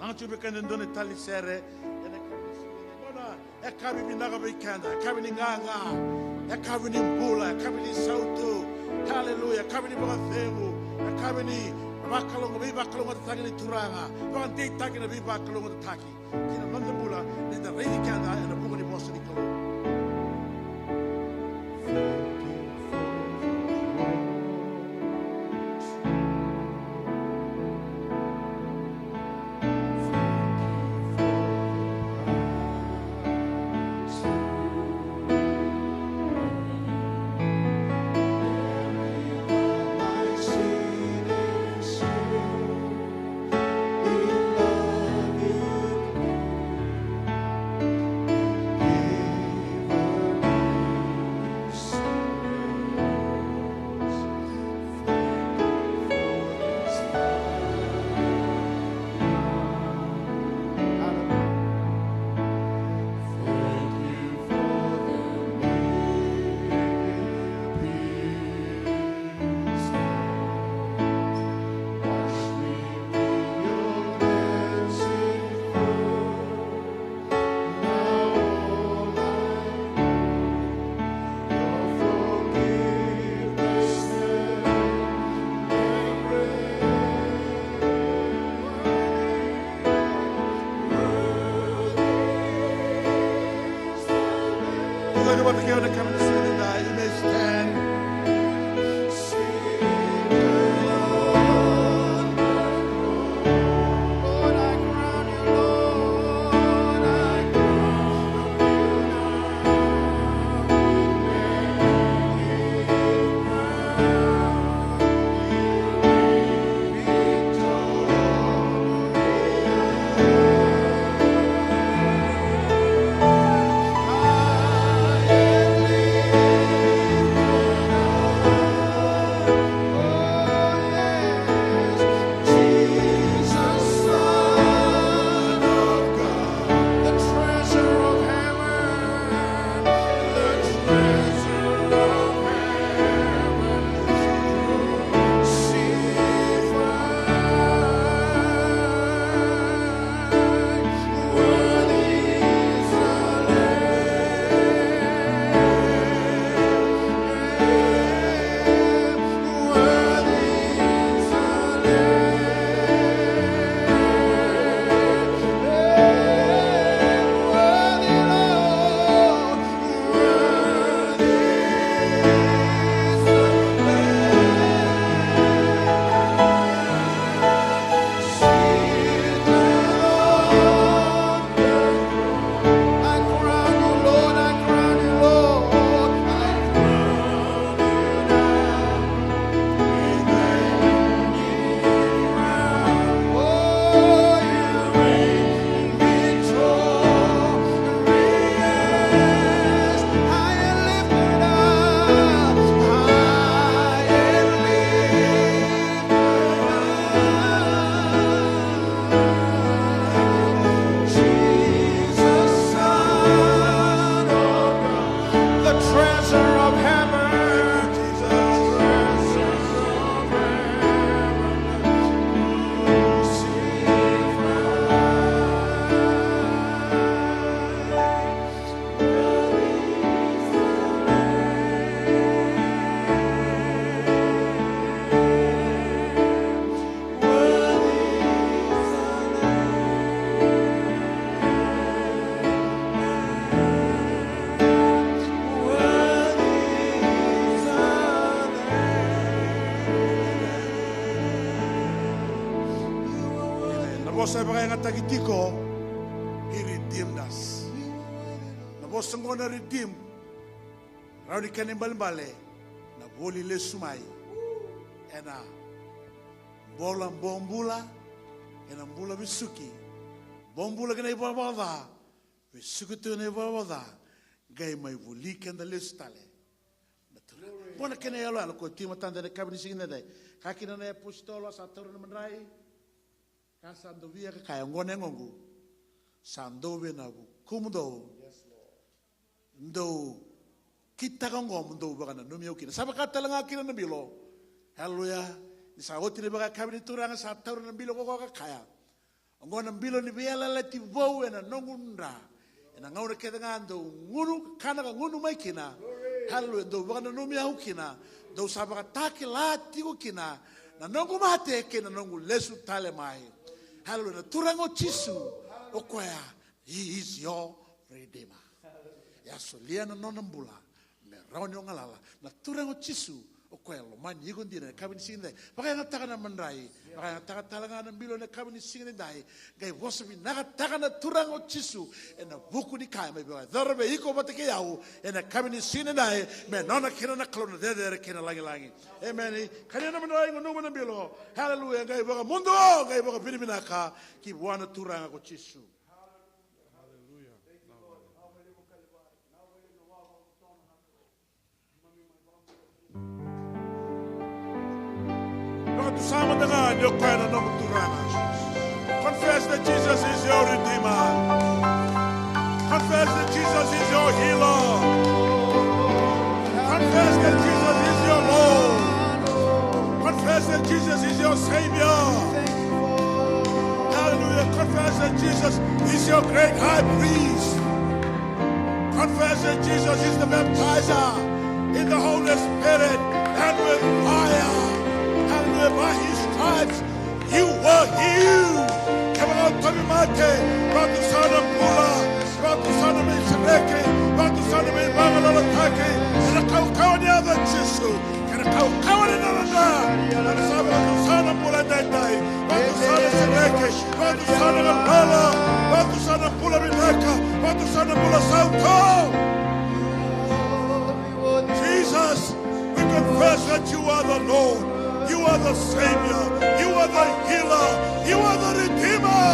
Laga tiko vei keda e dua na tali sere ena yakavi ni siga nidai. Yakavi vinaka vei keda, yakavi ni gaga, yakavi ni bula, yakavi ni sautu. Hallelujah, yakavi ni vakacegu, yakavi ni vakalougata, veivakalougatataki ni Turaga, vakadeitaki na veivakalougatataki ki na noda bula, ni da raici keda ena vuku ni vosa ni Kalou. Vata kei au ena yakavi ni siga nidai, you may stand. Na vosa e vakayagataki tiko, he redeemed us. Na vosa oqo na redeem, rawa ni kena ibalebale na voli lesu mai ena bola bobula, ena bula vesuki, bobula kei na ivalavala ca, vesuki tu ena ivalavala ca, qai mai voli keda lesu tale na Turaga. Oqo na kena iyaloyalo ko tiko e matada ena yakavi ni siga nidai. Kaya kina na iapositolo, sa taura na madrai, ka sa dovia ka kaya, oqo na yagoqu, sa dou vei na vukumudou. Dou kitaka oqo mo dou vakananumi au kina. Sa vaka tale ga kina na bilo. Haleluya. Ni sa oti na ivakayakavi ni Turaga, sa taura na bilo ko koya ka kaya, oqo na bilo ni veiyalayalati vou ena noqu dra. Ena gauna kece ga dou gunu, kana ka gunu mai kina. Haleluya. Dou vakananumi au kina. Dou sa vakatakila tiko kina na noqu mate kei na noqu lesu tale mai. Haleluya. Na Turaga o Jisu, o koya, he is your redeemer. E a solia na nona bula me rawa ni o galala. Na Turaga o Jisu, o koya e lomani iko dina ena yakavi ni siga nidai. Vakayagataka na madrai, vakayagataka tale ga na bilo ena yakavi ni siga nidai. Qai vosa vinakataka na Turaga o Jisu ena vuku ni ka e mai vakayacora vei iko vata kei au ena yakavi ni siga nidai, me nona kina na Kalou na cecere kei na lagilagi. Emeni. Kania na madrai, gunuva na bilo. Haleluya. Qai vakamuduo, qai vakavinavinaka ki vua na Turaga ko Jisu. Vakatusama mada ga ni o koya na nomu Turaga. Confess that Jesus is your Redeemer. Confess that Jesus is your healer. Confess that Jesus is your Lord. Confess that Jesus is your Savior. Hallelujah. Confess that Jesus is your great high priest. Confess that Jesus is the baptizer in the Holy Spirit and with fire. Hallelujah. By his stripes you were healed. Kevaka o tauvimate, vakatusana bula, vakatusana veisereki, vakatusana veivagala. Vatu sa na galala, vatu sa na bula vinaka, vatu sa na bula sautu. Jesus, we confess that you are the Lord, you are the Savior, you are the healer, you are the Redeemer.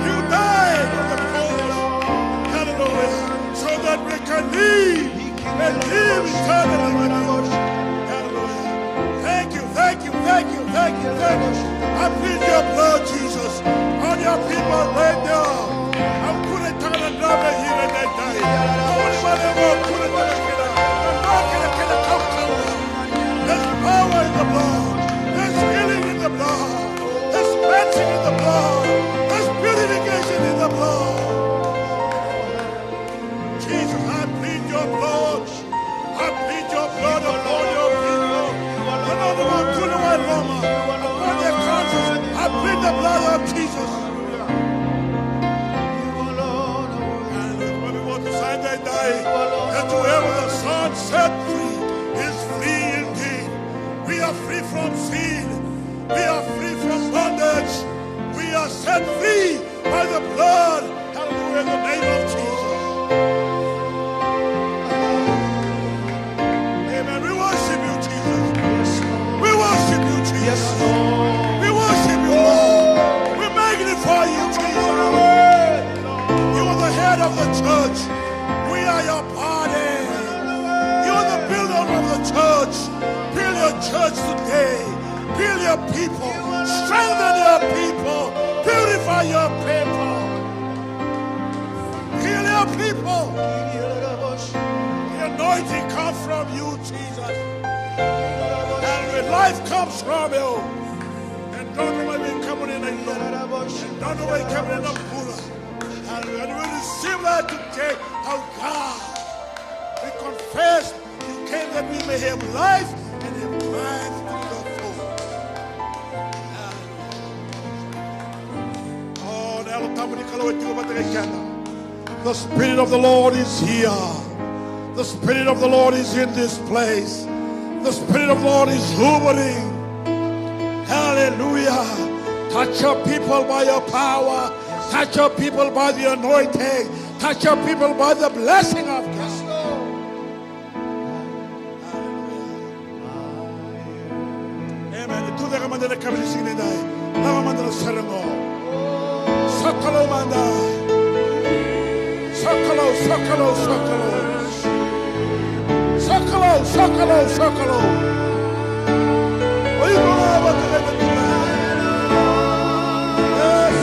You died on the cross, hallelujah, so that we can live and live eternally with you. Hallelujah. Thank you, thank you, thank you, thank you, thank you. I plead your blood, Jesus, on your people right now. Au kunetaka na drave ira na dai. Au ni mane mo kunetaka kina. Na kena kena kaukauwa. There's power in the blood. There's healing in the blood. There's cleansing in the blood. There's purification in the blood. Jesus, I plead your blood. I plead your blood upon your people. Upon their conscience, I plead the blood of Jesus. And let me go to sign that day, that whoever the Son set free is free indeed. We are free from sin. We are free from bondage. We are set free by the blood. Hallelujah, in the name of Jesus. Amen. We worship you, Jesus. We worship you, Jesus. We worship you, Lord. We magnify you, Jesus. You are the head of the church. We are your body. You are the builder of the church. Build your church today. Build your people. Strengthen your people. Purify your people. Heal your people. The anointing comes from you, Jesus. And when life comes from you, and don't know where we come in, and don't know where we come in, and we receive that today, oh God. We confess you came that we may have life and have life to the full. Hallelujah. Oh, na Yalo Tabu ni Kalou e tiko vata kei keda. The Spirit of the Lord is here. The Spirit of the Lord is in this place. The Spirit of the Lord is hovering. Hallelujah. Touch your people by your power. Touch your people by the anointing. Touch your people by the blessing of God. Amen. Tucake mada na yakavi ni siga nidai. Lako mada na sere qo. Sokalou mada. Sokalou, sokalou, sokalou. Sokalou, sokalou, sokalou. O iko ga vata kei na turaga. Yes.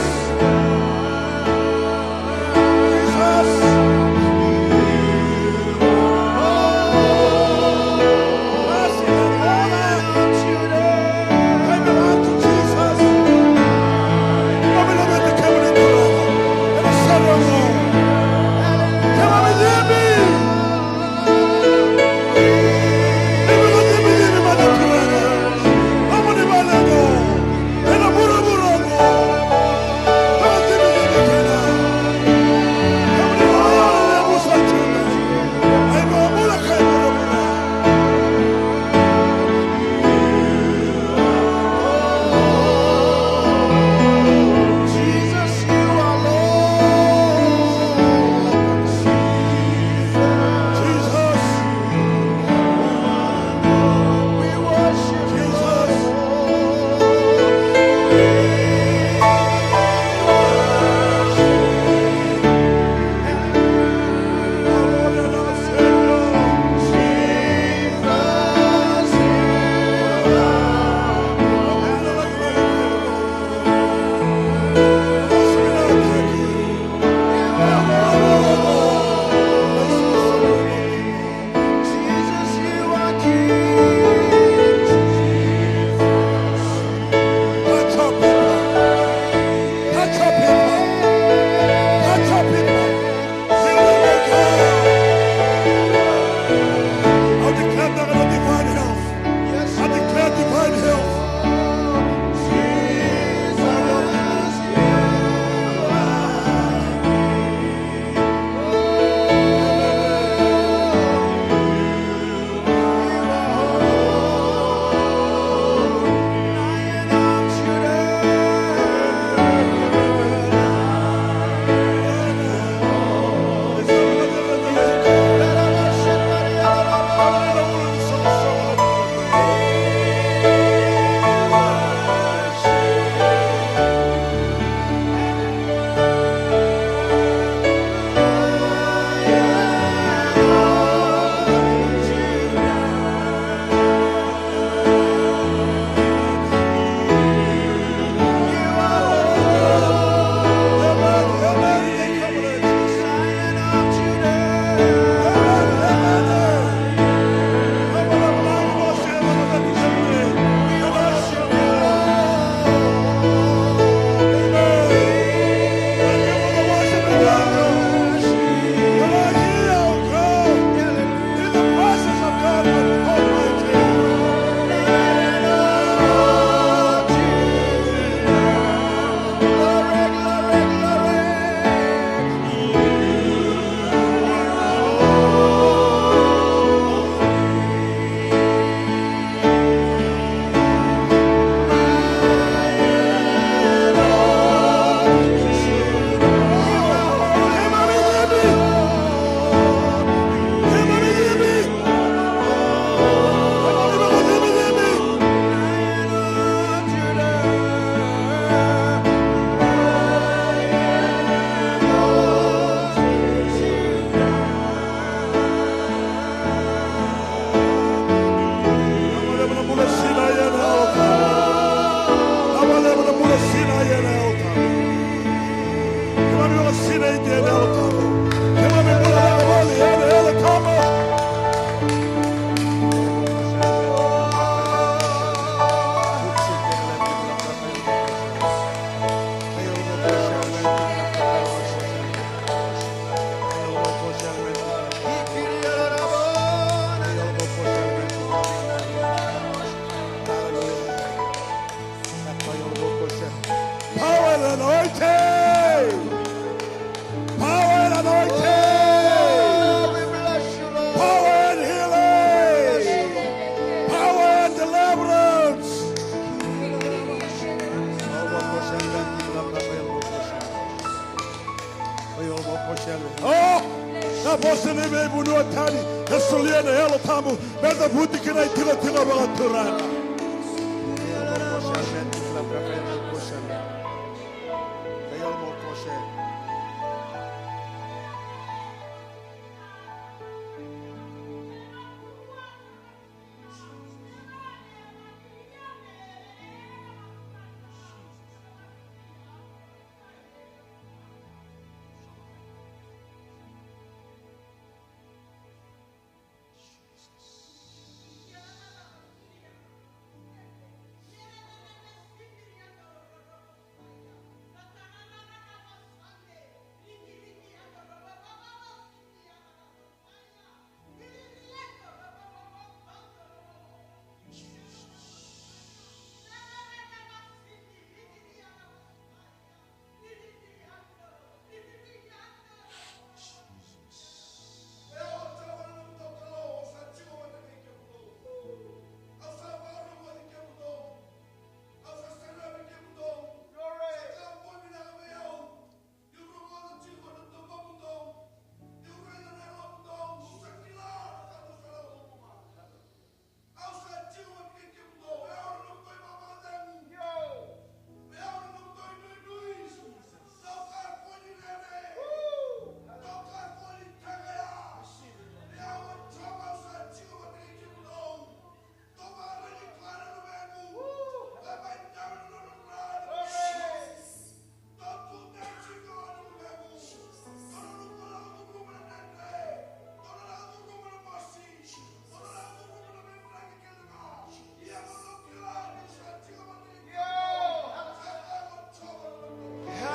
Power and anointing! Power and anointing! Power and healing! Power and deliverance! Oh, na vosa ni veivanua tani e solia na Yalo Tabu me cavuti ki na itikotiko vakaturaga.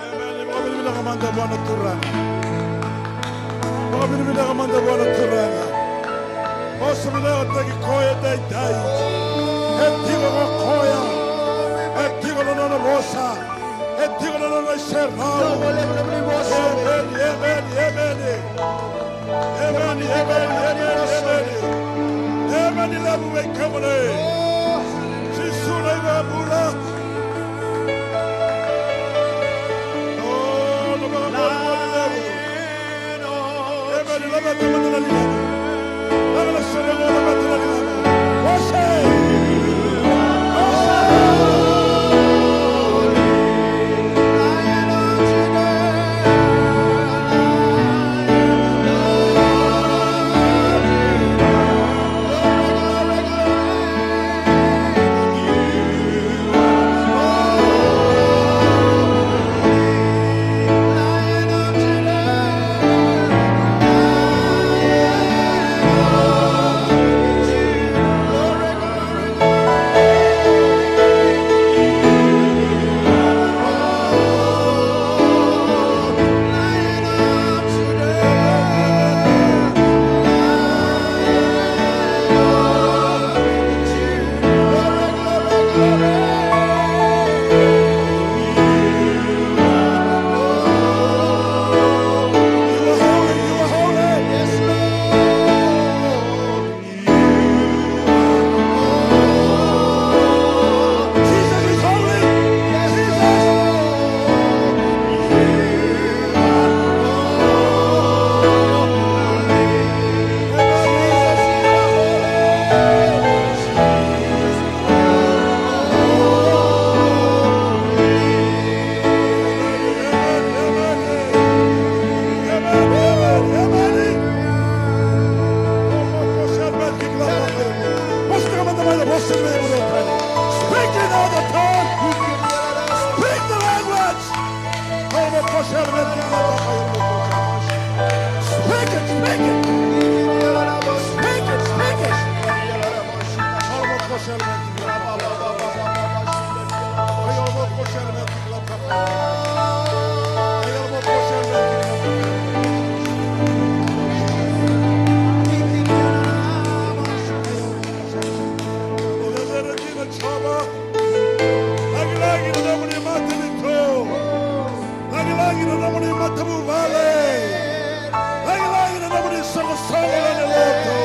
Emeni. Vakavinavinaka mada vua na Turaga. Vakavinavinaka mada vua na Turaga. Vosa vinakataki koya edaidai. E tiko ko koya. E tiko na nona vosa. E tiko na nona iserau. Emeni, emeni, emeni, emeni. Emeni, emeni, emeni, emeni. Emeni levu vei kemuni. Jisu na iVakabula. O, na vakabula levu. Emeni, laveta mada na ligamu. Laveta na ligamu. Ose. Ose. Speak it, speak it. Speak it, speak it. Lagilagi na nomuni matanitu. Lagilagi na nomuni matavuvale. Lagilagi na nomuni soqosoqo na lotu.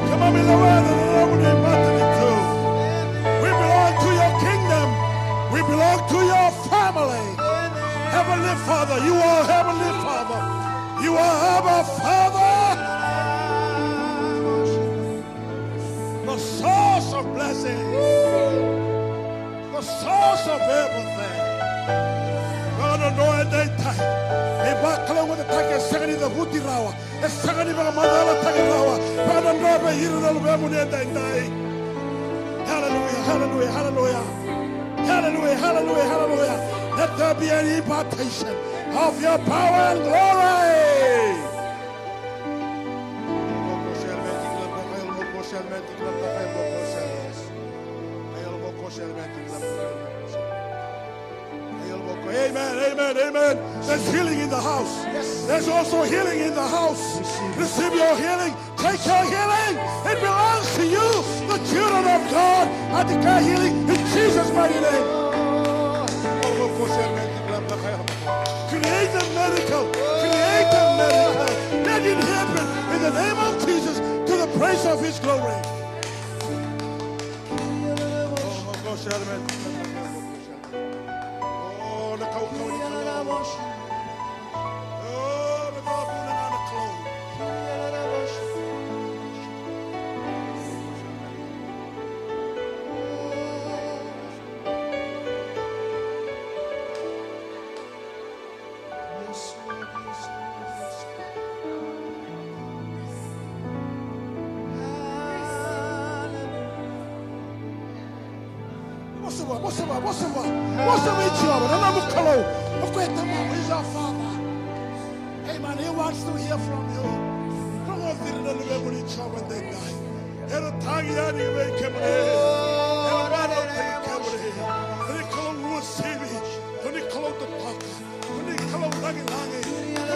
Keimami lewena na nomuni matanitu. We belong to your kingdom. We belong to your family. Heavenly Father, you are Heavenly Father. You are Abba Father. The source of blessings. The source of everything. Vakadrodro edaidai. Ni vakalougatataki, e sega ni cavuti rawa. E sega ni vakamacalataki rawa. Vakadrodro vei ira na luvemuni edaidai. Hallelujah, hallelujah, hallelujah. Hallelujah, hallelujah, hallelujah. Let there be an impartation of your power and glory. Amen, amen, amen. There's healing in the house. There's also healing in the house. Receive your healing. Take your healing. It belongs to you. The children of God are declare healing in Jesus' mighty name. Create a miracle. Create a miracle. Let it happen in the name of Jesus to the praise of his glory. Vosa vua, vosa vua, vosa vua. Vosa vei Jiova, na nomu Kalou. O koya e Tamamu, he's our Father. Amen. He wants to hear from you. Rogoci ira na luvemuni Jiova edaidai. Era tagi yani vei kemuni. Era vakayagataki kemuni. Ni Kalou uasivi. Ni Kalou totoka. Ni Kalou lagilagi.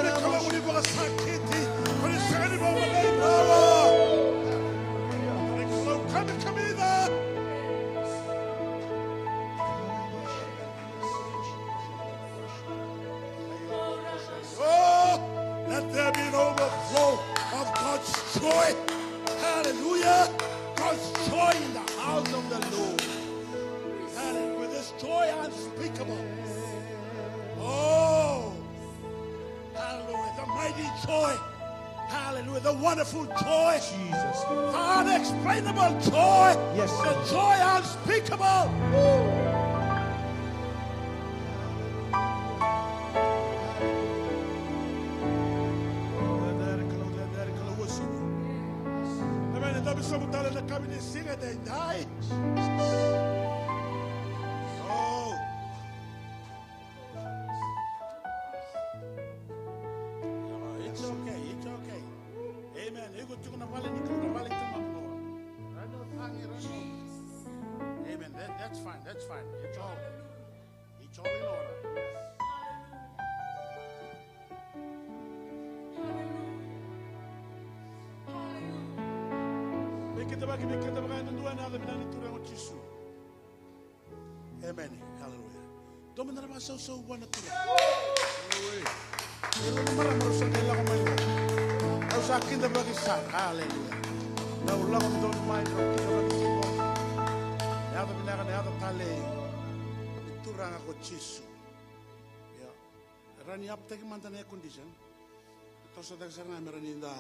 Ni Kalou ni vakasakiti. Ni sega ni vakamatai rawa. Ni Kalou kamikamica. Oh, let there be an overflow of God's joy. Hallelujah. God's joy in the house of the Lord. Hallelujah. This joy unspeakable. Oh, hallelujah. The mighty joy. Hallelujah. The wonderful joy. Jesus. The unexplainable joy. Yes, the joy unspeakable. Woo. Amen. Davi sobu tale na kavi ni siga edaidai. Oh. It's okay, it's okay. Amen. Iko tiko na vale ni Kalou, na vale tiko na Kalou. Amen. That, that's fine, that's fine. It's all, it's all in order. Veikidavaki, veikidavaki, eda dua ena yaca vinaka ni Turaga o Jisu. Emeni. Haleluya. Dua mada na vakasausau vua na Turaga. Ira na marama rau sa qai lako mai. Rau sa kidavaki sara. Haleluya. Rau lako donu mai, rau kidavaki tiko. Na yaca vinaka, na yaca talei ni Turaga ko Jisu. Ia. Rawa ni aptaki mada na air condition. Toso cake sara ga me rawa ni da,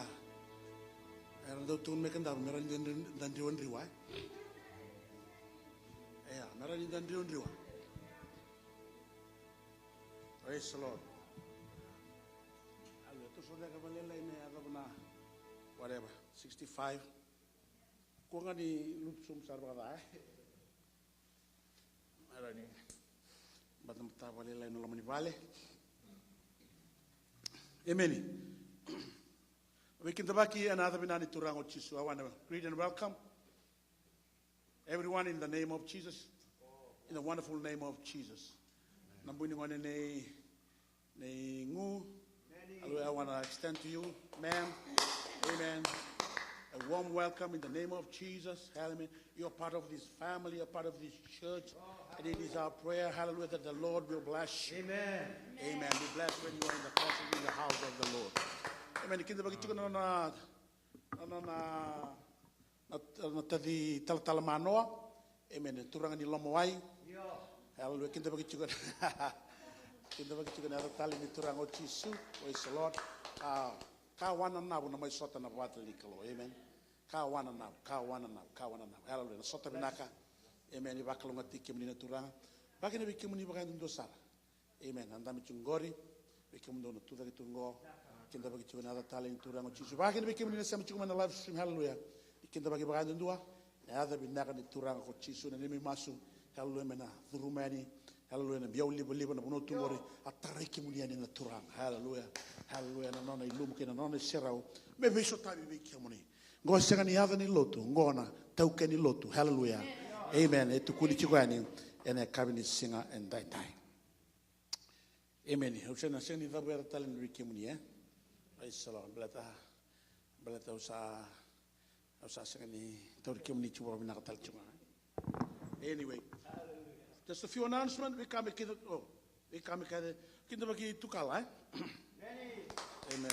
era dau tukuna me kedaru me rawa ni da, da driwadriwa, e. Ia, me rawa ni da driwadriwa. Praise the Lord. Aleluya. Toso cake vakalailai me yacova na whatever, sixty-five. Kua ga ni lutu sobu sara vakaca, e. Era ni batabata vakalailai na loma ni vale. Emeni. Veikidavaki ena yaca vinaka ni Turaga o Jisu. I want to greet and welcome everyone in the name of Jesus, in the wonderful name of Jesus. Na bui ni gone nei, nei Gu. Hallelujah. I want to extend to you, ma'am. Amen. A warm welcome in the name of Jesus. Hallelujah. You're part of this family, you're part of this church. And it is our prayer, hallelujah, that the Lord will bless you. Amen. Amen. Be blessed when you are in the presence, in the house of the Lord. Amen. Kidavaki tiko na nona, na nona, na, na taci talatala manoa. Amen. Turaga ni Lomawai. Hallelujah. Kidavaki tiko na, kidavaki tiko na yaca talei ni Turaga o Jisu. Praise the Lord. Ah, ka wananavu na mai sota na vata ni Kalou. Amen. Ka wananavu, ka wananavu, ka wananavu. Hallelujah. Na sota vinaka. Amen. Ni vakalougatataki kemuni na Turaga. Vakakina vei kemuni vakayadudua sara. Amen. Na dabe tiko qori. Vei kemudou na tucake tiko qo. Kidavaki tiko na yaca talei ni Turaga o Jisu. Vakakina vei kemuni na sema tiko mai na live stream. Hallelujah. Ni kidavaki vakayadudua. Na yaca vinaka ni Turaga ko Jisu. Na neimami masu. Hallelujah. Me na curuma yani. Hallelujah. Na biau livaliva na vanua tu qori. A tarai kemuni yani na Turaga. Hallelujah. Hallelujah. Na nona ilumu kei na nona iserau. Me veisotavi vei kemuni. Qo sega ni yaca ni lotu, qo na taukei ni lotu. Hallelujah. Amen. E tukuni tiko yani ena yakavi ni siga edaidai. Amen. Au sega, sega ni cavuta tale na vei kemuni, e? Praise the Lord. Baleta, baleta au sa, au sa sega ni tauri kemuni tiko vakavinaka tale tiko ga. Anyway. Just a few announcement, veika me kida, oh, veika me kida, kidavaki Tukala, e? Amen.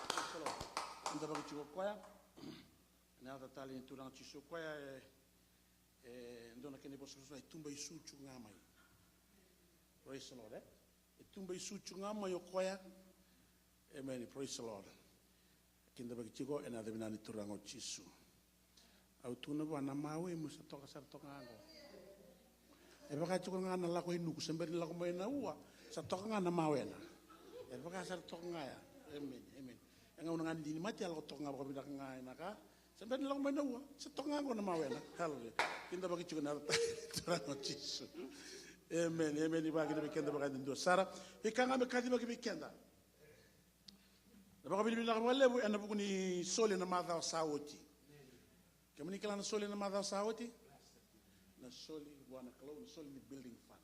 Praise the Lord. Kidavaki tiko o koya. Na yaca talei ni Turaga o Jisu o koya, e, e dua na kena ivosavosa e tuba isu tiko ga mai. Praise the Lord, e? E tuba isu tiko ga mai o koya. Amen. Praise the Lord. Kidavaki tiko ena yaca vinaka ni Turaga o Jisu. Au tukuna vua na mawe mo sa toka sara toka ga qo. E vaka tiko ga na lako i nuku, se bera ni lako mai na ua, sa toka ga na mawe na. E vaka sara toka ga ya. Amen, amen. E gauna ga ni dini mate, a lako toka ga vakavinaka ga ena ka. Se bera ni lako mai na ua, sa toka ga qo na mawe na. Hallelujah. Kidavaki tiko na Turaga o Jisu. Amen, amen. Ni vakakina vei keda vakayadudua sara. Veika ga me kacivaki vei keda. Na vakavinavinaka vakalevu ena vuku ni soli ena macawa sa oti. Kemuni kila na soli ena macawa sa oti? Na soli vua na Kalou, na soli ni building fund.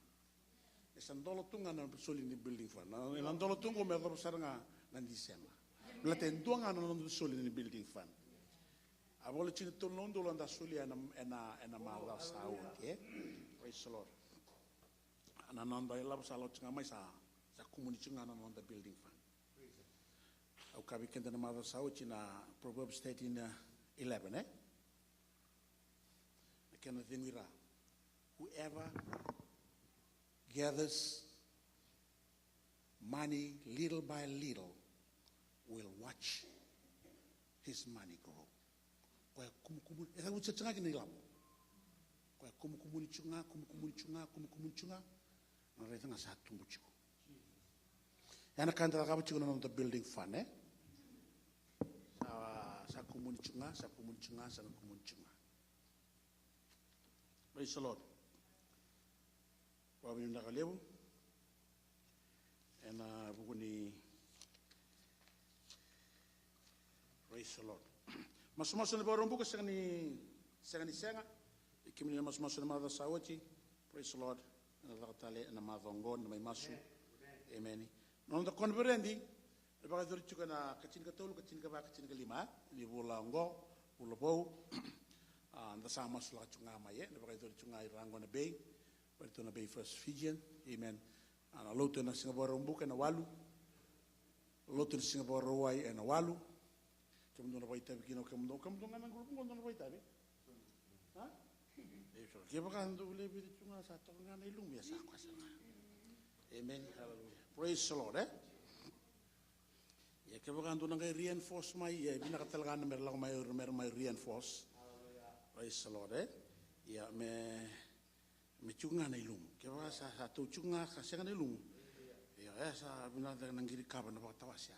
E sa dola tu ga na soli ni building fund. Na, na dola tu qo me yacova sara ga na December. Baleta e dua ga na noda soli ni building fund. A vakalutu ni tolu na udolu eda solia ena, ena, ena macawa sa oti, e? Praise the Lord. Na noda ilavo sa lako tiko ga mai sa, sa kumuni tiko ga na noda building fund. Au kaya vei keda na macawa sa oti na Proverbs thirteen, uh, eleven, e? Na kena cegu i ra. Whoever gathers money little by little will watch his money grow. Koya kumukumuni, e sa vuci tiko ga kina ilavo. Koya kumukumuni tiko ga, kumukumuni tiko ga, kumukumuni tiko ga. Na raica ga sa tubu tiko. Ia na ka eda cakava tiko na noda building fund, e? Sa, sa kumuni tiko ga, sa kumuni tiko ga, sa na kumuni tiko ga. Praise the Lord. Vakavinavinaka levu. Ena vuku ni, praise the Lord. Masumasu ena Vakaraubuka sega ni, sega ni sega. Kemuni na masumasu ena macawa sa oti. Praise the Lord. Ena caka tale ena macawa oqo, na mai masu. Amen. Na noda koniferedi, e vakayacori tiko ena ka tinikatolu, ka tinikava, ka tinikalima, e? Ni vula oqo, vula vou. A, da sa masulaka tiko ga mai, e? Na vakayacori tiko ga i Raqona Bay. Vale tu na Bay First Fijian. Amen. A, na lotu ena siga Vakaraubuka ena walu. Lotu ena siga Vakarauwai ena walu. Kemudou na vakaitavi kina, kemudou, kemudou ga na group qo dou na vakaitavi. Ha? E, so, kevaka dou lai vica tu ga sa toka ga na ilumu, ia sa koya sara ga. Amen. Hallelujah. Praise the Lord, e? Ia kevaka dou na qai reinforce mai, ia e vinaka tale ga na mera lako mai, mera mai reinforce. Praise the Lord, e? Ia me Me tiko ga na ilumu. Kevaka sa, sa tou tiko ga ka sega na ilumu. Io, e sa vinaka na qiri kava na vakatawasea.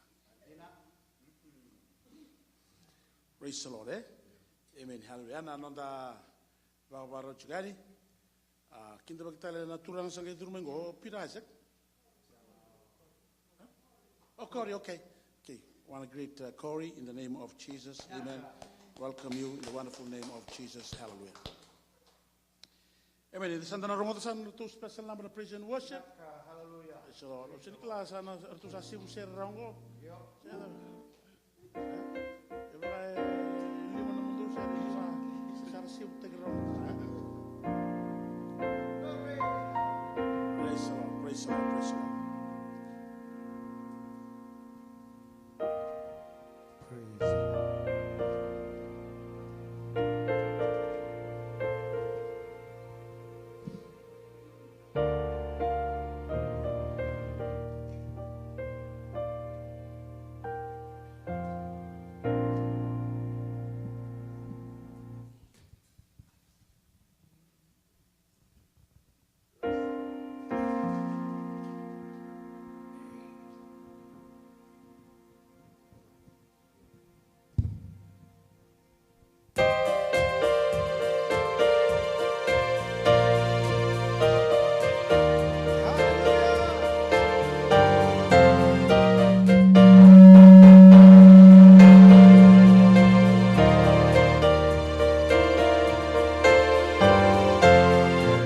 Praise the Lord, e? Amen, hallelujah. Na noda vakavakarau tiko yani. A, kidavaki tale na turaga sa qai curu mai qo, Peter Isaac. Oh, Corey, okay. Okay, want to greet uh, Corey in the name of Jesus. Amen. Welcome you in the wonderful name of Jesus. Hallelujah. Amen. Eda sa da na rogoca sa na ratou special number na praise and worship. Hallelujah. Praise the Lord. O se ni kila sa na ratou sa sivu sere rawa oqo. Io. Sere. E vaka e lima na mudu sere sa, sa ra sivu teki rawa. Praise the Lord. Praise the Lord. Praise the Lord. Praise the Lord.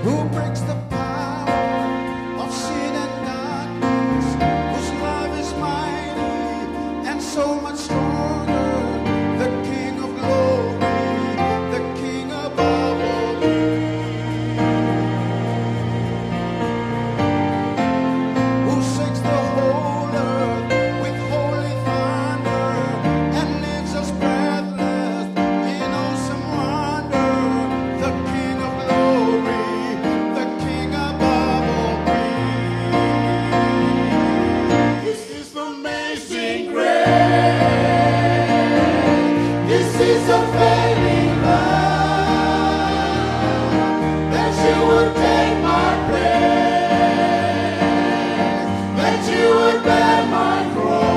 Who breaks the power of sin and darkness, whose love is mighty and so much stronger, the King of glory, the King above all kings. Who shakes the whole earth with holy thunder and leaves us breathless in awesome wonder, the King of glory, the King above all kings. This is amazing grace. This is unfailing love. That you would take my place, that you would bear my cross.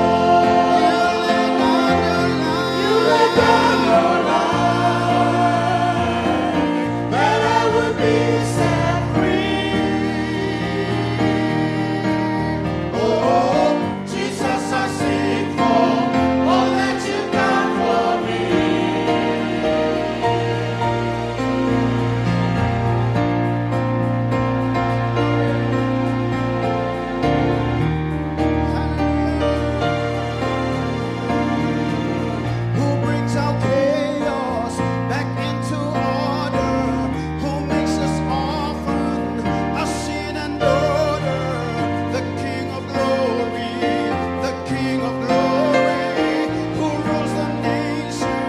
You laid down your life, that I would be set free. Oh, Jesus, I sing for all that you've done for me. Who brings our chaos back into order, who makes us orphan, a sin and daughter, the King of glory, the King of glory, who rules the nation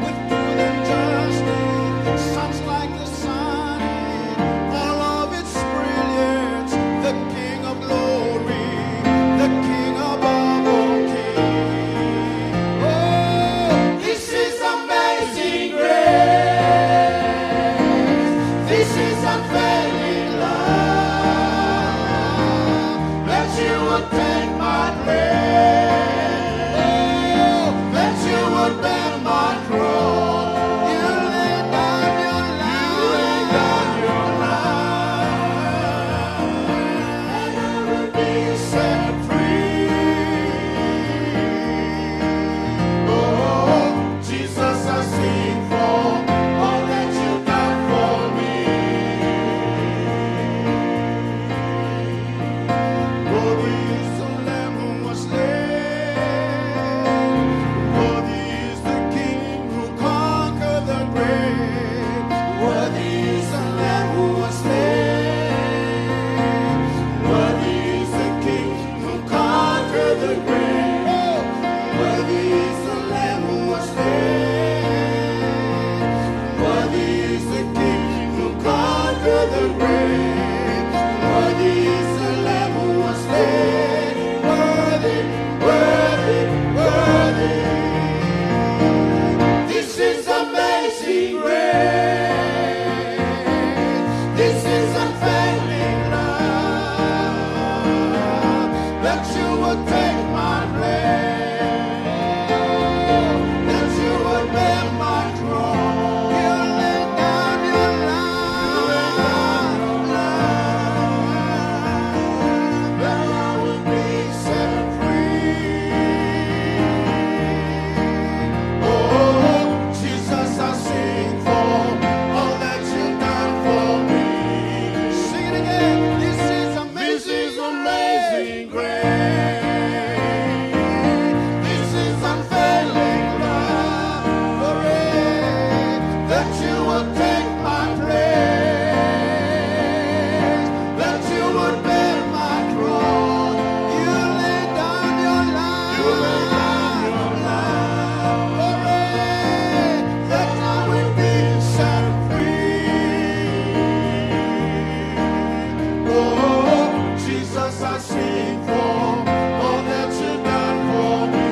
with truth and justice. Shines like the sun in all of its brilliance, the King of glory, the King above all kings. Oh, this is amazing grace. This is unfailing love. That you would take my place. Oh, that you would bear my cross. You laid down your life. You laid down your life. And I will be set free. Oh, Jesus, I sing for all that you've done for me. Worthy is the Lamb who was slain. Worthy is the King who conquered the grave. Worthy is the Lamb who was slain. Worthy is the King who conquered the grave. Worthy is the Lamb who was slain. Worthy is the King who conquered the grave. Worthy is the Lamb who was slain. Worthy, worthy, worthy. This is amazing grace. This is unfailing love. That you would take my place. That you would bear my cross. You laid down your life. That I would be set free. Sing for all that you've done for me.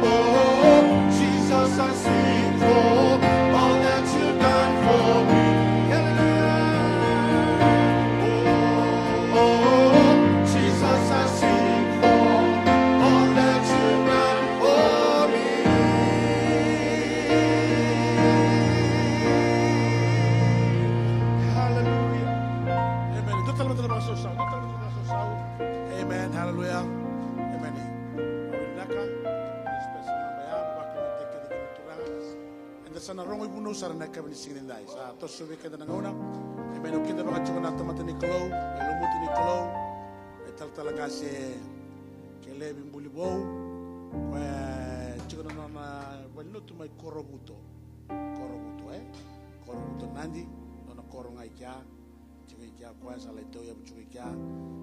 Oh, Jesus, I sing for all that you've done for me. Hallelujah. Oh, Jesus, I sing for all that you've done for me. Hallelujah. Amen. Dua tale mada na vakasausau, dua tale mada na vakasausau. Amen. Hallelujah. Amen. Vinaka. Special number ya, vakavinavinaka tiko na Turaga. Eda sa na rogo ivunau sara na yakavi ni siga nidai. Sa toso vei keda na gauna. Amen. O keda vaka tiko na tamata ni Kalou, e lumuti ni Kalou. E talatala qase Kelevi Bulivou. Koya tiko na nona valenilotu mai Korovuto. Korovuto, e? Korovuto Nadi, nona koro ga i kea. Tiko i kea koya, sa lai tauyavu tiko i kea.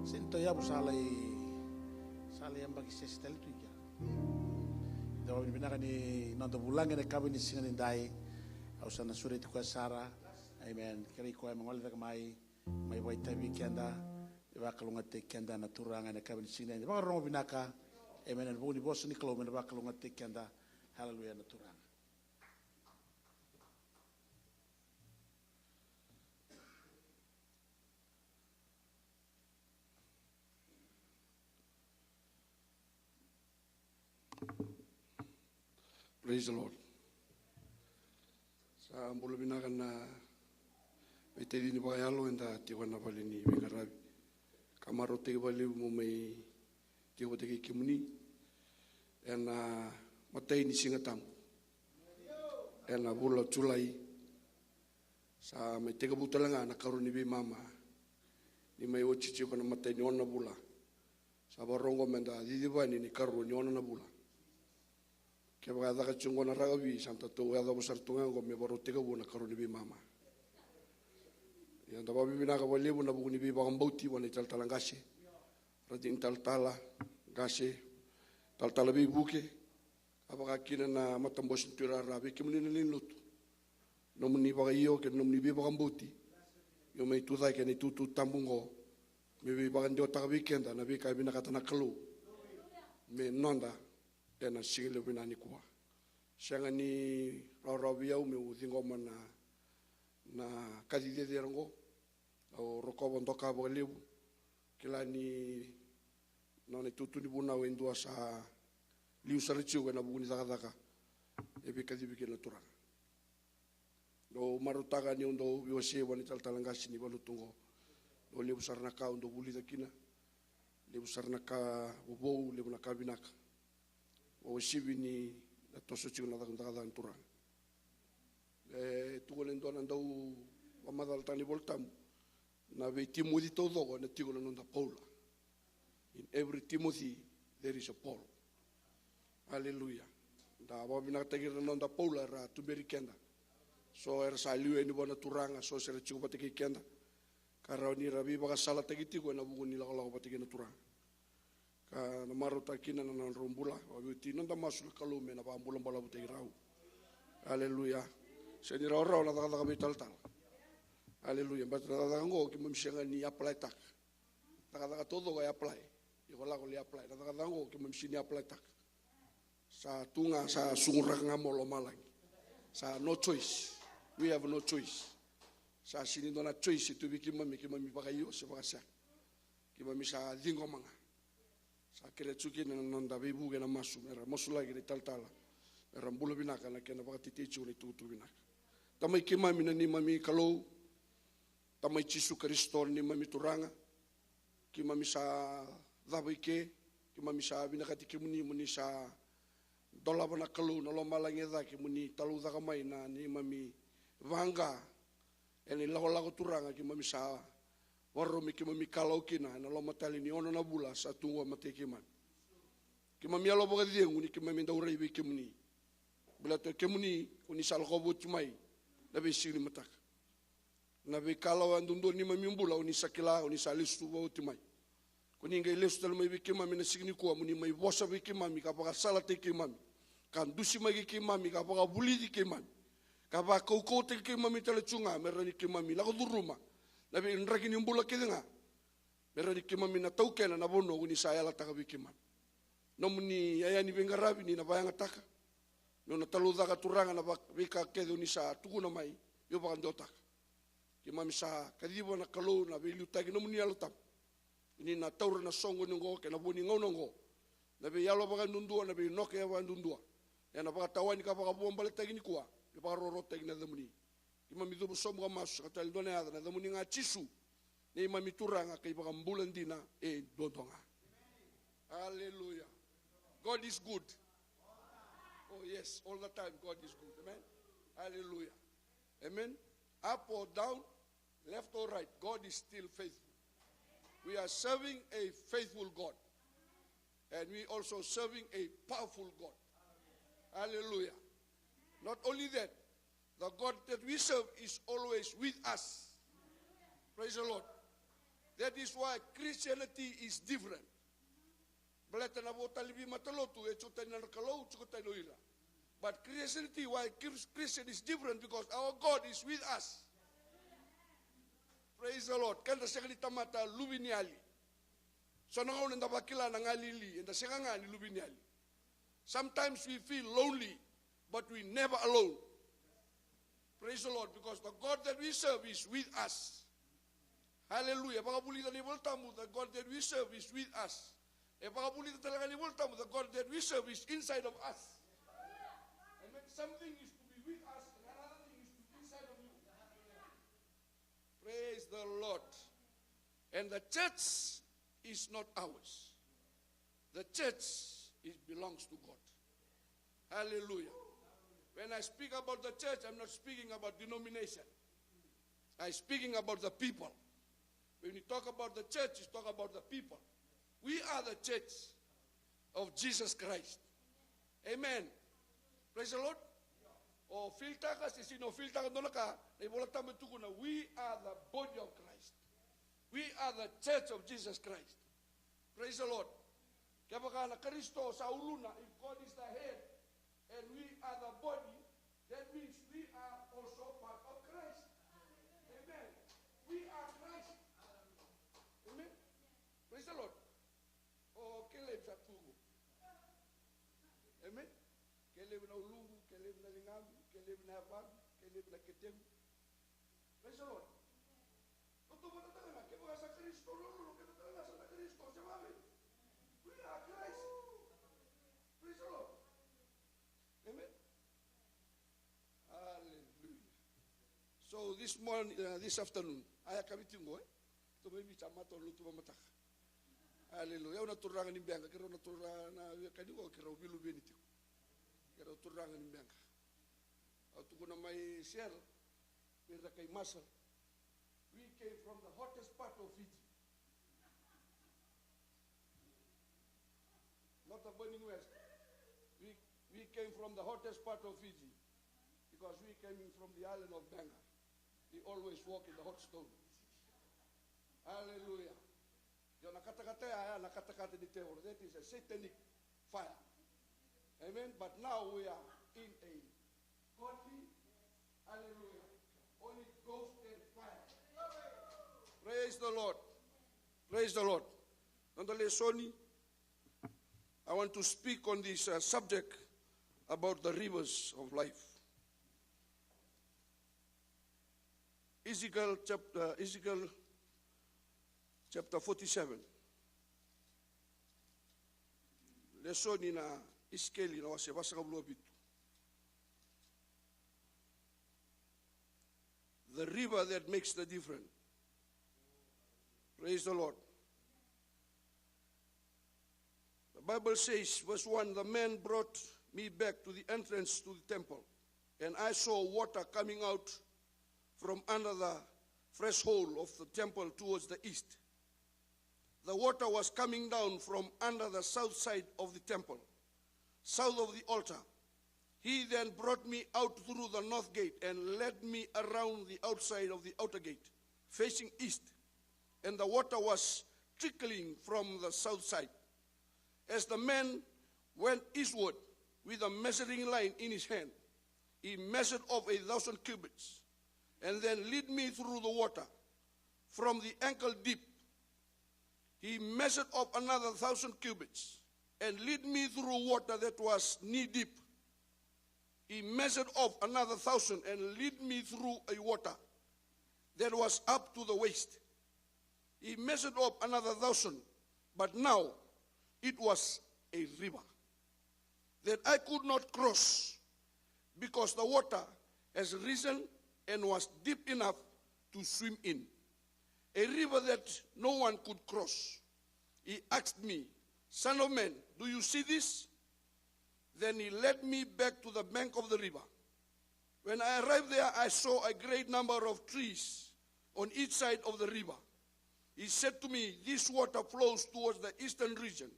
Sega ni tauyavu, sa lai, sa lai yabaki sese tale tu i kea. Eda vakavinavinaka ni noda vulagi ena yakavi ni siga nidai. Au sa na sureti koya sara. Amen. Kerei koya me gole cake mai, mai vakaitavi keda, me vakalougatataki keda na Turaga ena yakavi ni siga nidai. Vakarorogo vinaka. Amen. Ena vuku ni vosa ni Kalou me na vakalougatataki keda. Hallelujah na Turaga. Praise the Lord. Sa bula vinaka na veitacini vakayalo eda tiko ena vale ni veiqaravi. Ka marautaki vakalevu meu mai tiko vata kei kemuni ena imatai ni Siga Tabu ena vula o Julai. Sa mai tekivu tale ga na karua ni veimama ni mai oti tiko na imatai ni ono na vula. Sa vakarau oqo meda cicivani na ikarua ni ono na vula. Kevaka e caka tiko oqo na rakavi, sa tatou yacova sara tu ga oqo me vakarau tekivu na karua ni veimama. Ia da vakavinavinaka vakalevu ena vuku ni veivakabauti vua na italatala qase, radini talatala qase, talatala veivuke, ka vaka kina na matabose ni tuirara, vei kemuni na lewe ni lotu. Nomuni vakaio kei na nomuni veivakabauti. Io, mai tucake ena itutu tabu oqo me veivakadewataka vei keda na veika e vinakata na Kalou me noda ena siga levu vinaka nikua. Sega ni rawarawa vei au meu ciqoma na, na kaci cecere oqo. Au rokova doka vakalevu. Kila ni nona itutu ni vunau e dua sa liu sara tiko ena vuku ni cakacaka e veikacivi kina na Turaga. Dau marautaka niu dau veiwasei vua na italatala qase ni valenilotu oqo. Dau levu sara na ka au dau vulica kina. Levu sara na ka vovou, levu na ka vinaka. Vakauasivi ni na toso tiko na cakacaka ni Turaga. E tukuna e dua na dau vakamacalataka na iVolatabu, na vei Timoci taucoko ena tiko na noda Paula. In every Timothy there is a Paul. Aleluya. Da vakavinavinakataki ira na noda Paula era tuberi keda. So era sa liu yani vua na Turaga, so se ra tiko vata kei keda. Ka rawa ni ra veivakasalataki tiko ena vuku ni lakolako vata kei na Turaga. Ka na marautaka kina na nodrau bula, vakaoti noda masu na Kalou me na vakabulabulataki rau. Aleluya. Sega ni rawarawa na cakacaka vei talatala. Aleluya. Baleta na cakacaka oqo keimami sega ni apply-taka. Cakacaka taucoko e apply. Iko lako lai apply. Na cakacaka oqo keimami sega ni apply-taka. Sa tu ga, sa suguraka ga mai lomalagi. Sa no choice. We have no choice. Sa sega ni dua na choice e tu vei keimami, keimami vakaio se vakasega. Keimami sa ciqoma ga. Sa kerea tiko kina na noda veivuke na masu, me ra masulaki na italatala, me ra bula vinaka na kena vakatetei tiko na itukutuku vinaka. Tamai keimami na neimami Kalou, Tamai Jisu Karisito na neimami Turaga, keimami sa cava i ke, keimami sa vinakati kemuni mo ni sa dolava na Kalou na lomalagi e cake mo ni talaucaka mai na neimami vaqa ena ilakolako Turaga keimami sa vakarau me keimami kalawa kina ena loma tale ni ono na vula sa tu oqo e matai keimami. Keimami yalo vakacegu ni keimami dau rai vei kemuni. Baleta o kemuni ko ni sa lako vakaoti mai na veisiga ni mataka. Na veikalawa duadua ni neimami bula o ni sa kila, o ni sa lesu vakaoti mai. Ko ni qai lesu tale mai vei keimami ena siga nikua mo ni mai vosa vei keimami ka vakasalataki keimami, ka dusimaki keimami, ka vakavulici keimami, ka vakaukauwataki keimami tale tu ga me rawa ni keimami lako curuma na veidraki ni bula kece ga, me rawa ni keimami na taukena na vanua ko ni sa yalataka vei keimami. Nomuni iyaya ni veiqaravi ni na vakayagataka. Meu na talaucaka, Turaga, na va-, veika kece o ni sa tukuna mai, meu vakadewataka. Keimami sa kaciva, na Kalou, na veiliutaki ni nomuni Yalo Tabu, ni na taura na soqoni oqo kei na vo ni gauna oqo, na veiyalo vakaduadua, na veinoke vakaduadua, ena vakatawani ka vakavua baletaki nikua, me vakarorotaki na yacamuni. Keimami cuva sobu ka masu saka tale dua na yaca, na yacamuni ga Jisu, neimami Turaga kei Vakabula dina e duadua ga. Aleluya. God is good. Oh yes, all the time God is good. Amen. Aleluya. Amen. Up or down, left or right, God is still faithful. We are serving a faithful God. And we also serving a powerful God. Hallelujah. Not only that, the God that we serve is always with us. Praise the Lord. That is why Christianity is different. Baleta na vo tale veimatalotu e tiko tani na nodra kalou, tiko tani o ira. But Christianity, why Chris-, Christian is different, because our God is with us. Praise the Lord. Keda sega ni tamata luveniyali. So na gauna eda vakila na galili, eda sega ga ni luveniyali. Sometimes we feel lonely, but we never alone. Praise the Lord, because the God that we serve is with us. Hallelujah. Vakavulica na iVolatabu, the God that we serve is with us. E vakavulica tale ga na iVolatabu, the God that we serve is inside of us. Amen. Something is to be with us, and another thing is to be inside of you. Praise the Lord. And the church is not ours. The church, it belongs to God. Hallelujah. When I speak about the church, I'm not speaking about denomination. I'm speaking about the people. When you talk about the church, you talk about the people. We are the church of Jesus Christ. Amen. Praise the Lord. O filtaka, se sega ni o filtaka dua na ka, na iVolatabu e tukuna, we are the body of Christ. We are the church of Jesus Christ. Praise the Lord. Kevaka na Karisito sa uluna, if God is the head and we are the body, that means we are also part of Christ. Amen. We are Christ. Amen. Praise the Lord. O kei levu sa tu qo. Amen. Kei levu na uluqu, kei levu na ligamu, kei levu na yavaqu, kei levu na ketequ. Praise the Lord. Lotu vata tale ga, kevaka sa Karisito lololo, kevaka tale ga sa na Karisito, se vave. We are Christ. Praise the Lord. Amen. Hallelujah. So this morning, uh, this afternoon, a yakavi tiko qo, e? Tou mai Viti sa matau lotu vakamataka. Hallelujah. Au na turaga ni Beqa, keirau na turaga na wekani qo, keirau veiluveni tiko. Keirau turaga ni Beqa. Au tukuna mai Seattle, vei ira kai Marshall. We came from the hottest part of Fiji. Not the burning west. We, we came from the hottest part of Fiji because we came in from the island of Beqa. We always walk in the hot stone. Hallelujah. Io, na katakata ya, ya na katakata ni tevoro. That is a satanic fire. Amen. But now we are in a godly, hallelujah, Holy Ghost and fire. Praise the Lord. Praise the Lord. Noda lesoni, I want to speak on this, uh, subject about the rivers of life. Ezekiel chapter, Ezekiel chapter forty-seven. Lesoni na Isikeli na wase vasagavulu ka vitu. The river that makes the difference. Praise the Lord. The Bible says, verse one, the man brought me back to the entrance to the temple, and I saw water coming out from under the threshold of the temple towards the east. The water was coming down from under the south side of the temple, south of the altar. He then brought me out through the north gate and led me around the outside of the outer gate, facing east, and the water was trickling from the south side. As the man went eastward with a measuring line in his hand, he measured off a thousand cubits and then led me through the water. from the ankle deep. He measured off another thousand cubits and led me through water that was knee deep. He measured off another thousand and led me through a water that was up to the waist. He measured off another thousand, but now it was a river that I could not cross because the water has risen and was deep enough to swim in, a river that no one could cross. He asked me, "Son of man, do you see this?" Then he led me back to the bank of the river. When I arrived there, I saw a great number of trees on each side of the river. He said to me, "This water flows towards the eastern region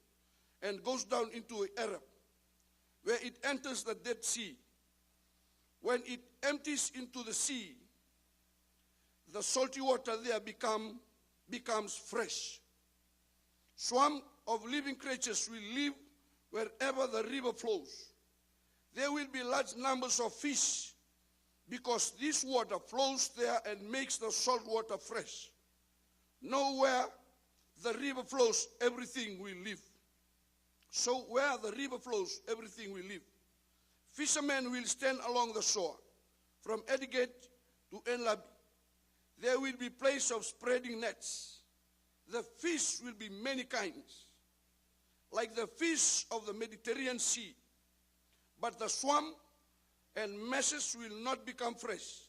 and goes down into Arab, where it enters the Dead Sea. When it empties into the sea, the salty water there become, becomes fresh. Swarm of living creatures will live wherever the river flows. There will be large numbers of fish because this water flows there and makes the salt water fresh. Nowhere the river flows, everything will live." So where the river flows, everything will live. Fishermen will stand along the shore, from Edgate to Enlabi. There will be place of spreading nets. The fish will be many kinds, like the fish of the Mediterranean Sea. But the swamp and meshes will not become fresh.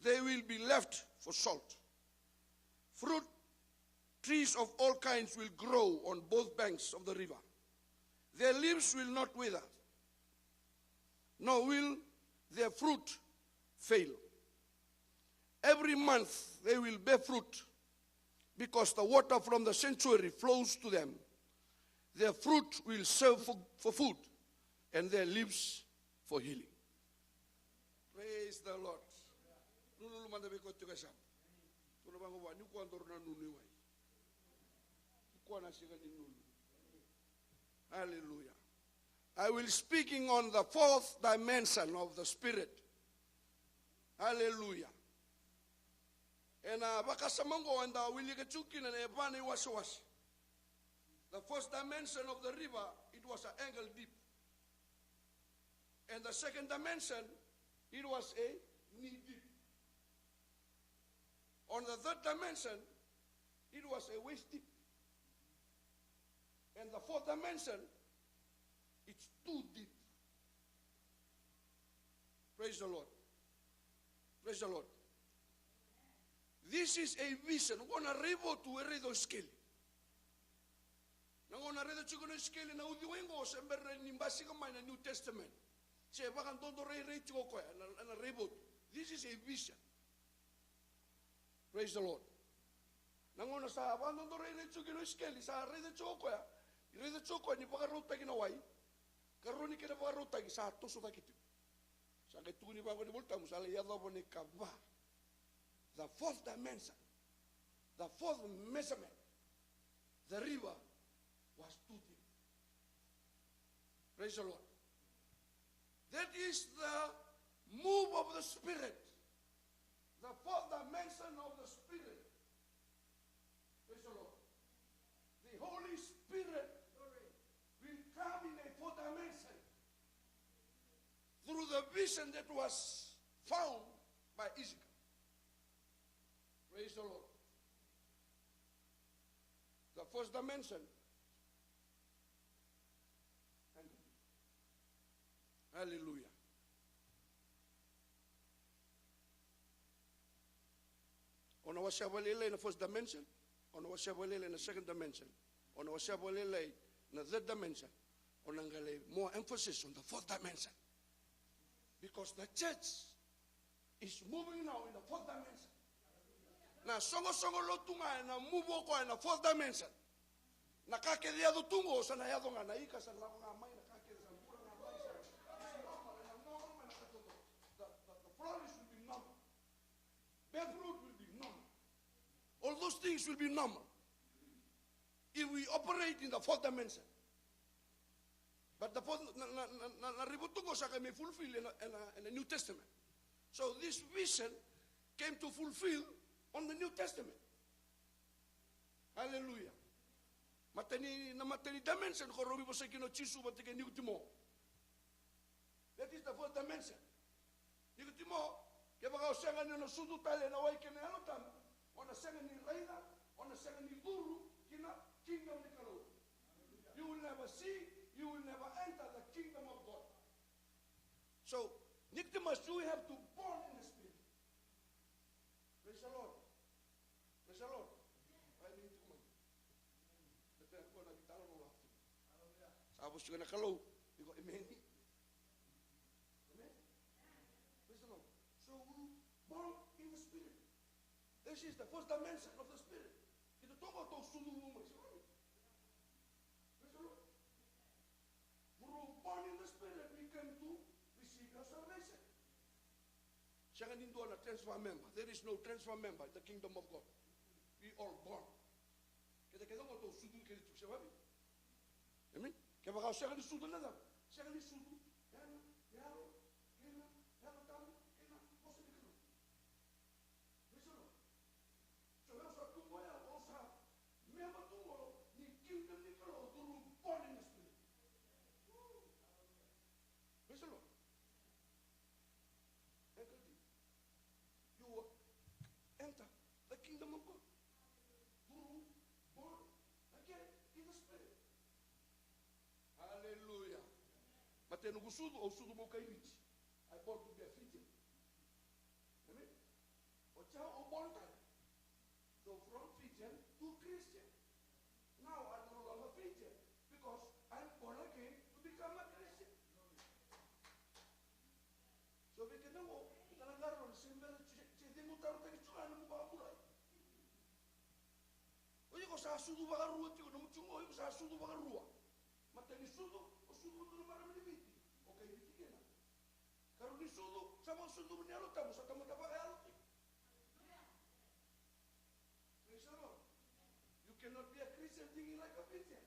They will be left for salt. Fruit trees of all kinds will grow on both banks of the river. Their leaves will not wither, nor will their fruit fail. Every month they will bear fruit, because the water from the sanctuary flows to them. Their fruit will serve for, for food, and their leaves for healing. Praise the Lord. Nunu mada vei koya tiko e yasamu. Tukuna vaqo vua, ni o koya daru na nunu i wai. Ni o koya na sega ni nunu. Hallelujah. I will speaking on the fourth dimension of the spirit. Hallelujah. Ena vakasama oqo eda wilika tiko kina na e va na iwasewase. The first dimension of the river, it was an ankle deep. And the second dimension, it was a knee deep. On the third dimension, it was a waist deep. And the fourth dimension, it's too deep. Praise the Lord. Praise the Lord. This is a vision. Oqo na raivotu e raica o Isikeli. Na gauna raica tiko na Isikeli na uciwai oqo se bera ni basika mai na New Testament. Se vakadodo rairai tiko o koya na, na raivotu. This is a vision. Praise the Lord. Na gauna sa vakadodo rairai tiko kina o Isikeli, sa raica tiko o koya, raica tiko o koya ni vakarautaki na wai, karua ni kena vakarautaki sa toso cake tiko. Sa qai tukuni vaqo na iVolatabu, sa lai yacova na ikava. The fourth dimension, the fourth measurement, the river was too deep. Praise the Lord. That is the move of the Spirit. The fourth dimension of the Spirit. Praise the Lord. The Holy Spirit will come in a fourth dimension through the vision that was found by Ezekiel. Praise the Lord. The first dimension. Hallelujah. O na wasea vakalailai na first dimension, o na wasea vakalailai na second dimension, o na wasea vakalailai na third dimension, o na qai lai more emphasis on the fourth dimension. Because the church is moving now in the fourth dimension. Na soqosoqo lotu ga ena move o koya ena fourth dimension. Na ka kece yaco tu qo sa na yaco ga, na ika sa na lako ga mai, na ka kece sa bula ga mai, sa, sa normal, ena normal mai na ka toto. The, the, the flourish will be normal. Bear fruit will be normal. All those things will be normal if we operate in the fourth dimension. But the fourth, na, na, na, na, na raivotu qo sa qai mai fulfill ena, ena, ena New Testament. So this vision came to fulfill on the New Testament. Hallelujah. Matani, na matani dimension ko rau vosaki kina o Jisu vata kei Nikotimo. That is the first dimension. Nikotimo, kevaka o sega ni na sucu tale ena wai kei na Yalo Tabu, o na sega ni raica, o na sega ni curu ki na kingdom ni Kalou. You will never see, you will never enter the kingdom of God. So, Nicodemus, you have to born in the spirit. Praise the Lord. Praise the Lord. Sa vosa tiko na Kalou, iko emeni. Amen. Praise the Lord. So, born in the spirit. This is the first dimension of the spirit. Keitou toka, tou sucu mai. Praise the Lord. Born in the spirit, we came to receive your salvation. Sega ni dua na transfer member. There is no transfer member in the kingdom of God. We all born. Keda kece qo tou sucu kece tu, se vakaevei? Amen. Kevaka o sega ni sucu na cava? Sega ni sucu ena Yalo, kei na Yalo Tabu, kei na vosa ni Kalou. Praise the Lord. So, o sa tu qo ya, o sa member tu qo ni kingdom ni Kalou through born in the spirit. Praise the Lord. Uncle D, you enter the kingdom of God through born again in the spirit. Hallelujah. Mateni, au sucu, au sucu meu kai Viti. I born to be a Fijian. Amen. Oti ya au born tale. So from Fijian to Christian. Now I'm no longer Fijian because I'm born again to become a Christian. So vei keda qo, eda na qarauna se bera, se, se cegu taro taki tu ga na nomu vakabulai. O iko sa sucu vakarua tiko, nomu tu qo, o iko sa sucu vakarua. Matani sucu, o sucu vata na marama ni Viti, o kai Viti kina. Karua ni sucu, sa vakasucu ni Yalo Tabu, sa tamata vakayalo tiko. Praise the Lord. You cannot be a Christian thinking like a Fijian.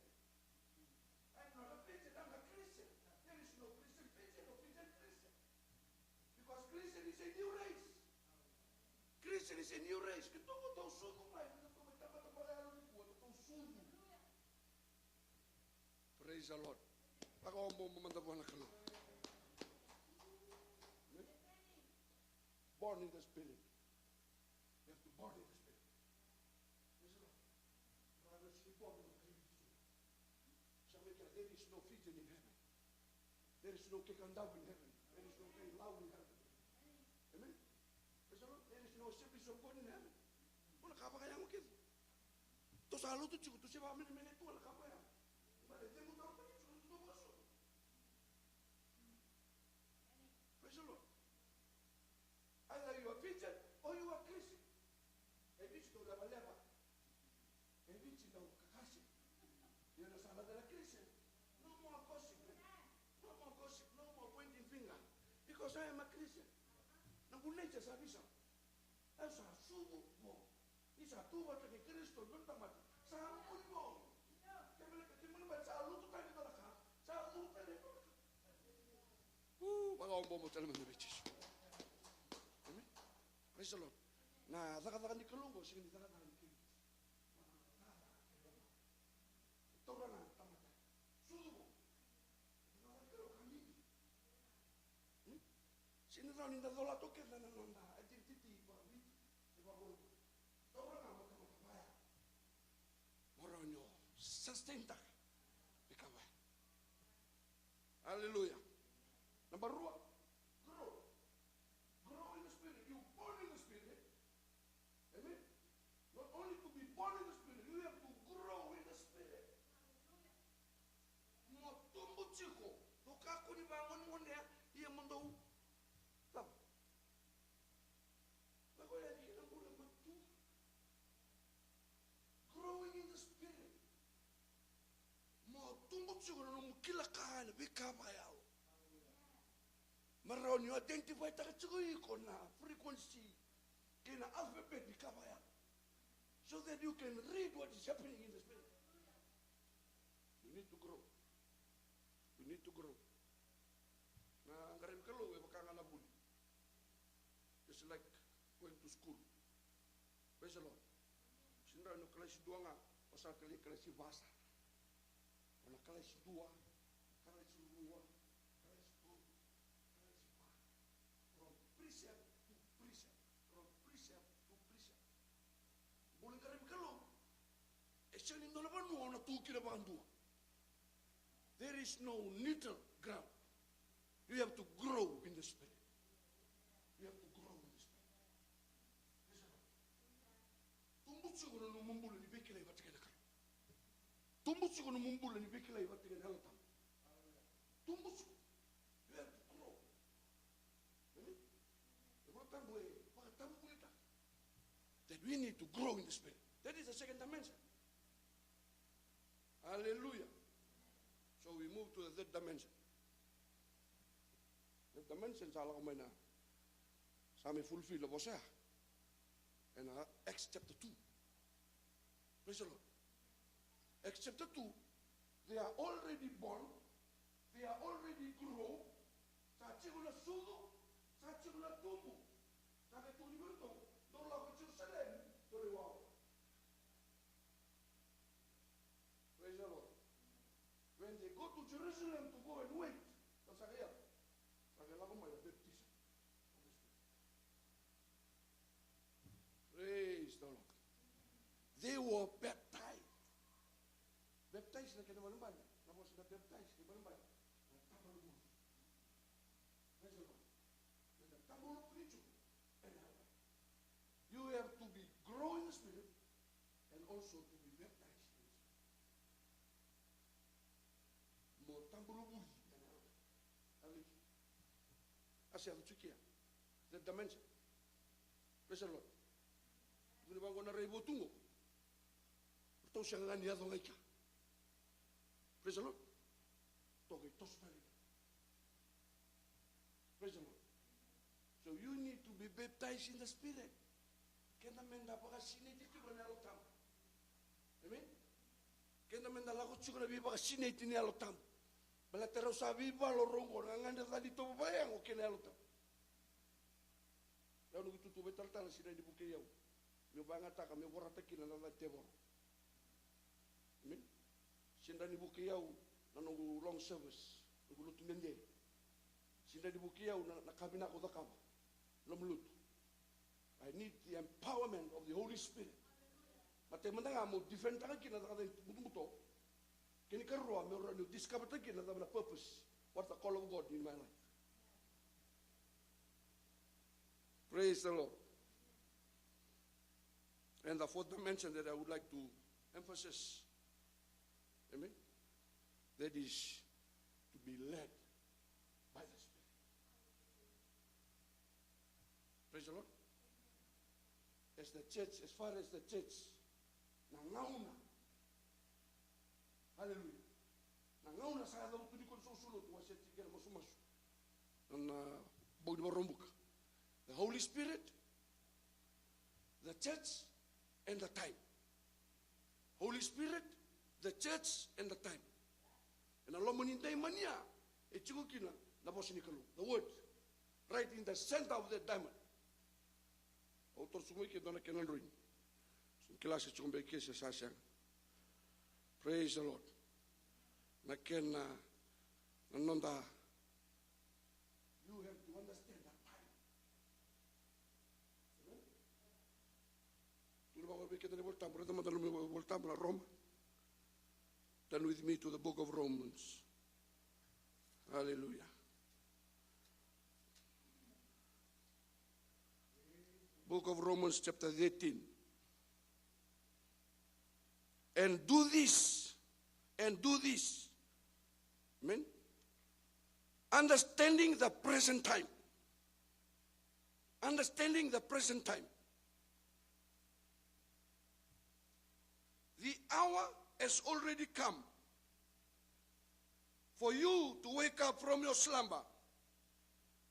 I'm not a Fijian, I'm a Christian. There is no Christian Fijian or Fijian Christian. Because Christian is a new race. Christian is a new race. Keitou tou sucu mai, keitou mai tamata vakayalo nikua, keitou sucu. Praise the Lord. Vakaobobo mada vua na Kalou. Born in the Spirit. You have to born in the Spirit. Praise the Lord. Sa mai kaya, there is no Fijian in heaven. There is no Kekeadavu in heaven. There is no Kailau in heaven. Amen. Praise the Lord. There is no Assemblies of God in heaven. Mo na ka vakayago kece. Tou sa lotu tiko, tou se vakamenemene tu na ka vakayago. Baleta e cegu taro taki tiko na nomu vakasucu. Praise the Lord. Either you are Fijian or you are Christian. E Viti dau levaleva. E Viti dau kakase. Ia na sa lade na Christian. No more gossip. No more gossip. No more pointing finger. Because I am a Christian. Na noqu nature sa veisau. Au sa sucu qo. Ni sa tu vata kei Karisito na tamata, sa buli qo. Kemuni, kemuni mai sa lutu tani na ka, sa lutu tani na ka. Uu, vakaobobo tale mada vei Jisu. Amen. Praise the Lord. Na cakacaka ni Kalou qo sega ni cakacaka ni Karisito. Taura na tamata. Sucu qo. Cakacaka ni Kalou ka bibi. Hmm? Sega ni rawa ni da cola toka kece na noda identity vakaviti, e vakaviti. Taura ga mo tamata vaya. Mo rawa ni o sustain taka. Veika vaya. Hallelujah. Namba rua, grow. Grow in the spirit. You born in the spirit. Amen. Not only to be born in the spirit, you have to grow in the spirit. Mo tubu tiko, mo kakua ni vagonegonea, ia mo dau cava? Lako yani ki na bula matua. Growing in the spirit. Mo tubu tiko na nomu kila ka ena veika vakayalo. Me rawa ni identify taka tiko iko na frequency kei na alphabet ni ka vakayalo. So that you can read what is happening in the spirit. You need to grow. You need to grow. Na qaravi Kalou e vaka ga na vuli. Just like going to school. Praise the Lord. Sega ni rawa ni o kalasi dua ga, Sa kalai kalasi vasa. Ona kalasi dua, kalasi rua, kalasi tolu, kalasi va. From precept to precept, from precept to precept. Bula qaravi Kalou. E sega ni dua na vanua o na tu kina vakadua. There is no neutral ground. You have to grow in the spirit. You have to grow in the spirit. Praise the Lord. Tubu tiko na nomu bula ni veikilai vata kei na Kalou. Tubu tiko na nomu bula ni veikilai vata kei na Yalo Tabu. Tubu tiko. You have to grow. Amen. Na Vola Tabu e vakatabuvulitaka that we need to grow in the spirit. That is the second dimension. Hallelujah. So we move to the third dimension. Third dimension sa lako mai na, sa mai fulfill na vosa ya ena Acts chapter two. Praise the Lord. Acts chapter two, they are already born, they are already grow, sa tiko na sucu, sa tiko na tubu. Sa qai tukuni vei iratou, dou lako i Jerusalemi, dou lai wawa. Praise the Lord. When they go to Jerusalem to go and wait, na sa qai yaco, sa qai lako mai na baptism. Praise the Lord. They were baptized. Baptized na kena ibalebale, na vosa na baptized na ibalebale, na tabaluvuli. Praise the Lord. Na tabaluvuli tu ena Yalo Tabu. You have to be grow in the spirit and also to be baptized in the spirit. Mo tabaluvuli ena Yalo Tabu. Hallelujah. A se yaco tiko ya. The dimension. Praise the Lord. Tukuni vaqo na rai votu qo. Ratou sega ga ni yaco ga i kea. Praise the Lord. Ratou qai toso tale. Praise the Lord. So you need to be baptized in the Spirit. Keda meda vakasinaiti tiko na Yalo Tabu. Amen. Keda meda lako tiko na veivakasinaiti ni Yalo Tabu. Baleta rau sa veivalo rau qo, na gagadre ca ni tovo vakayago kei na Yalo Tabu. Rau noqu tutu vakaitalatala, sega ni vukei au meu vakayagataka meu vorata kina na ca ni tevoro. Amen. Sega ni vukei au na noqu long service, noqu lotu dede. Sega ni vukei au na, na ka vinaka au cakava, loma ni lotu. I need the empowerment of the Holy Spirit. Matai mada ga meu defendtaka kina na cakacaka ni butobuto. Kena ikarua, meu rawa niu discovertaka kina na cava na purpose. What the call of God in my life. Praise the Lord. And the fourth dimension that I would like to emphasize, amen, that is to be led by the Spirit. Praise the Lord. As the church, as far as the church, na gauna. Hallelujah. Na gauna sa yaco tu ni ko ni soso lotu, wasea tiko na masumasu. Na, na bogi ni Vakaraubuka. The Holy Spirit, the church, and the time. Holy Spirit, the church, and the time. Ena loma ni daimani ya e tiko kina na vosa ni Kalou, the word, right in the center of the diamond. Au toro sobu mai ke dua na kena droini. Sa kila se tiko beka ke se sa sega. Praise the Lord. Na kena, na noda. You have to understand that time. Amen. Tukuna vaqo vei keda na iVolatabu, raica mada na iVolatabu, iVolatabu na Roma. Turn with me to the book of Romans. Hallelujah. Book of Romans chapter thirteen. And do this, and do this. Amen. Understanding the present time. Understanding the present time. The hour has already come for you to wake up from your slumber,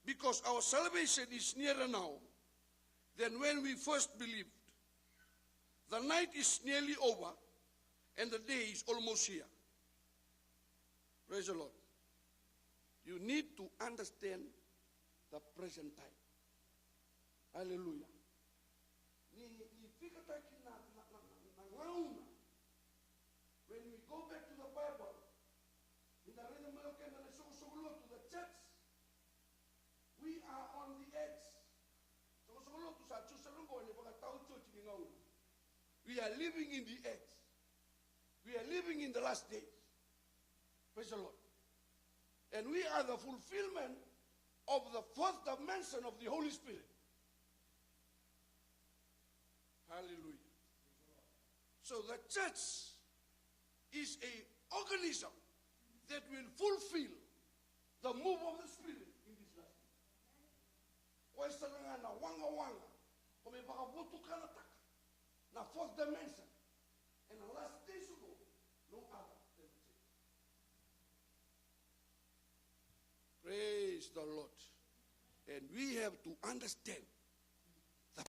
because our salvation is nearer now than when we first believed. The night is nearly over, and the day is almost here. Praise the Lord. You need to understand the present time. Hallelujah. Ni, ni fikataki na, na, na, na gauna. Sa tu sara qo ni vakatau tiko ni gauna. We are living in the end. We are living in the last days. Praise the Lord. And we are the fulfillment of the fourth dimension of the Holy Spirit. Hallelujah. So the church is a organism that will fulfill the move of the Spirit in this last day. Koya sara ga na waqawaqa ko me vakavotukanataka na fourth dimension ena last days ago, no other than the church. Praise the Lord. And we have to understand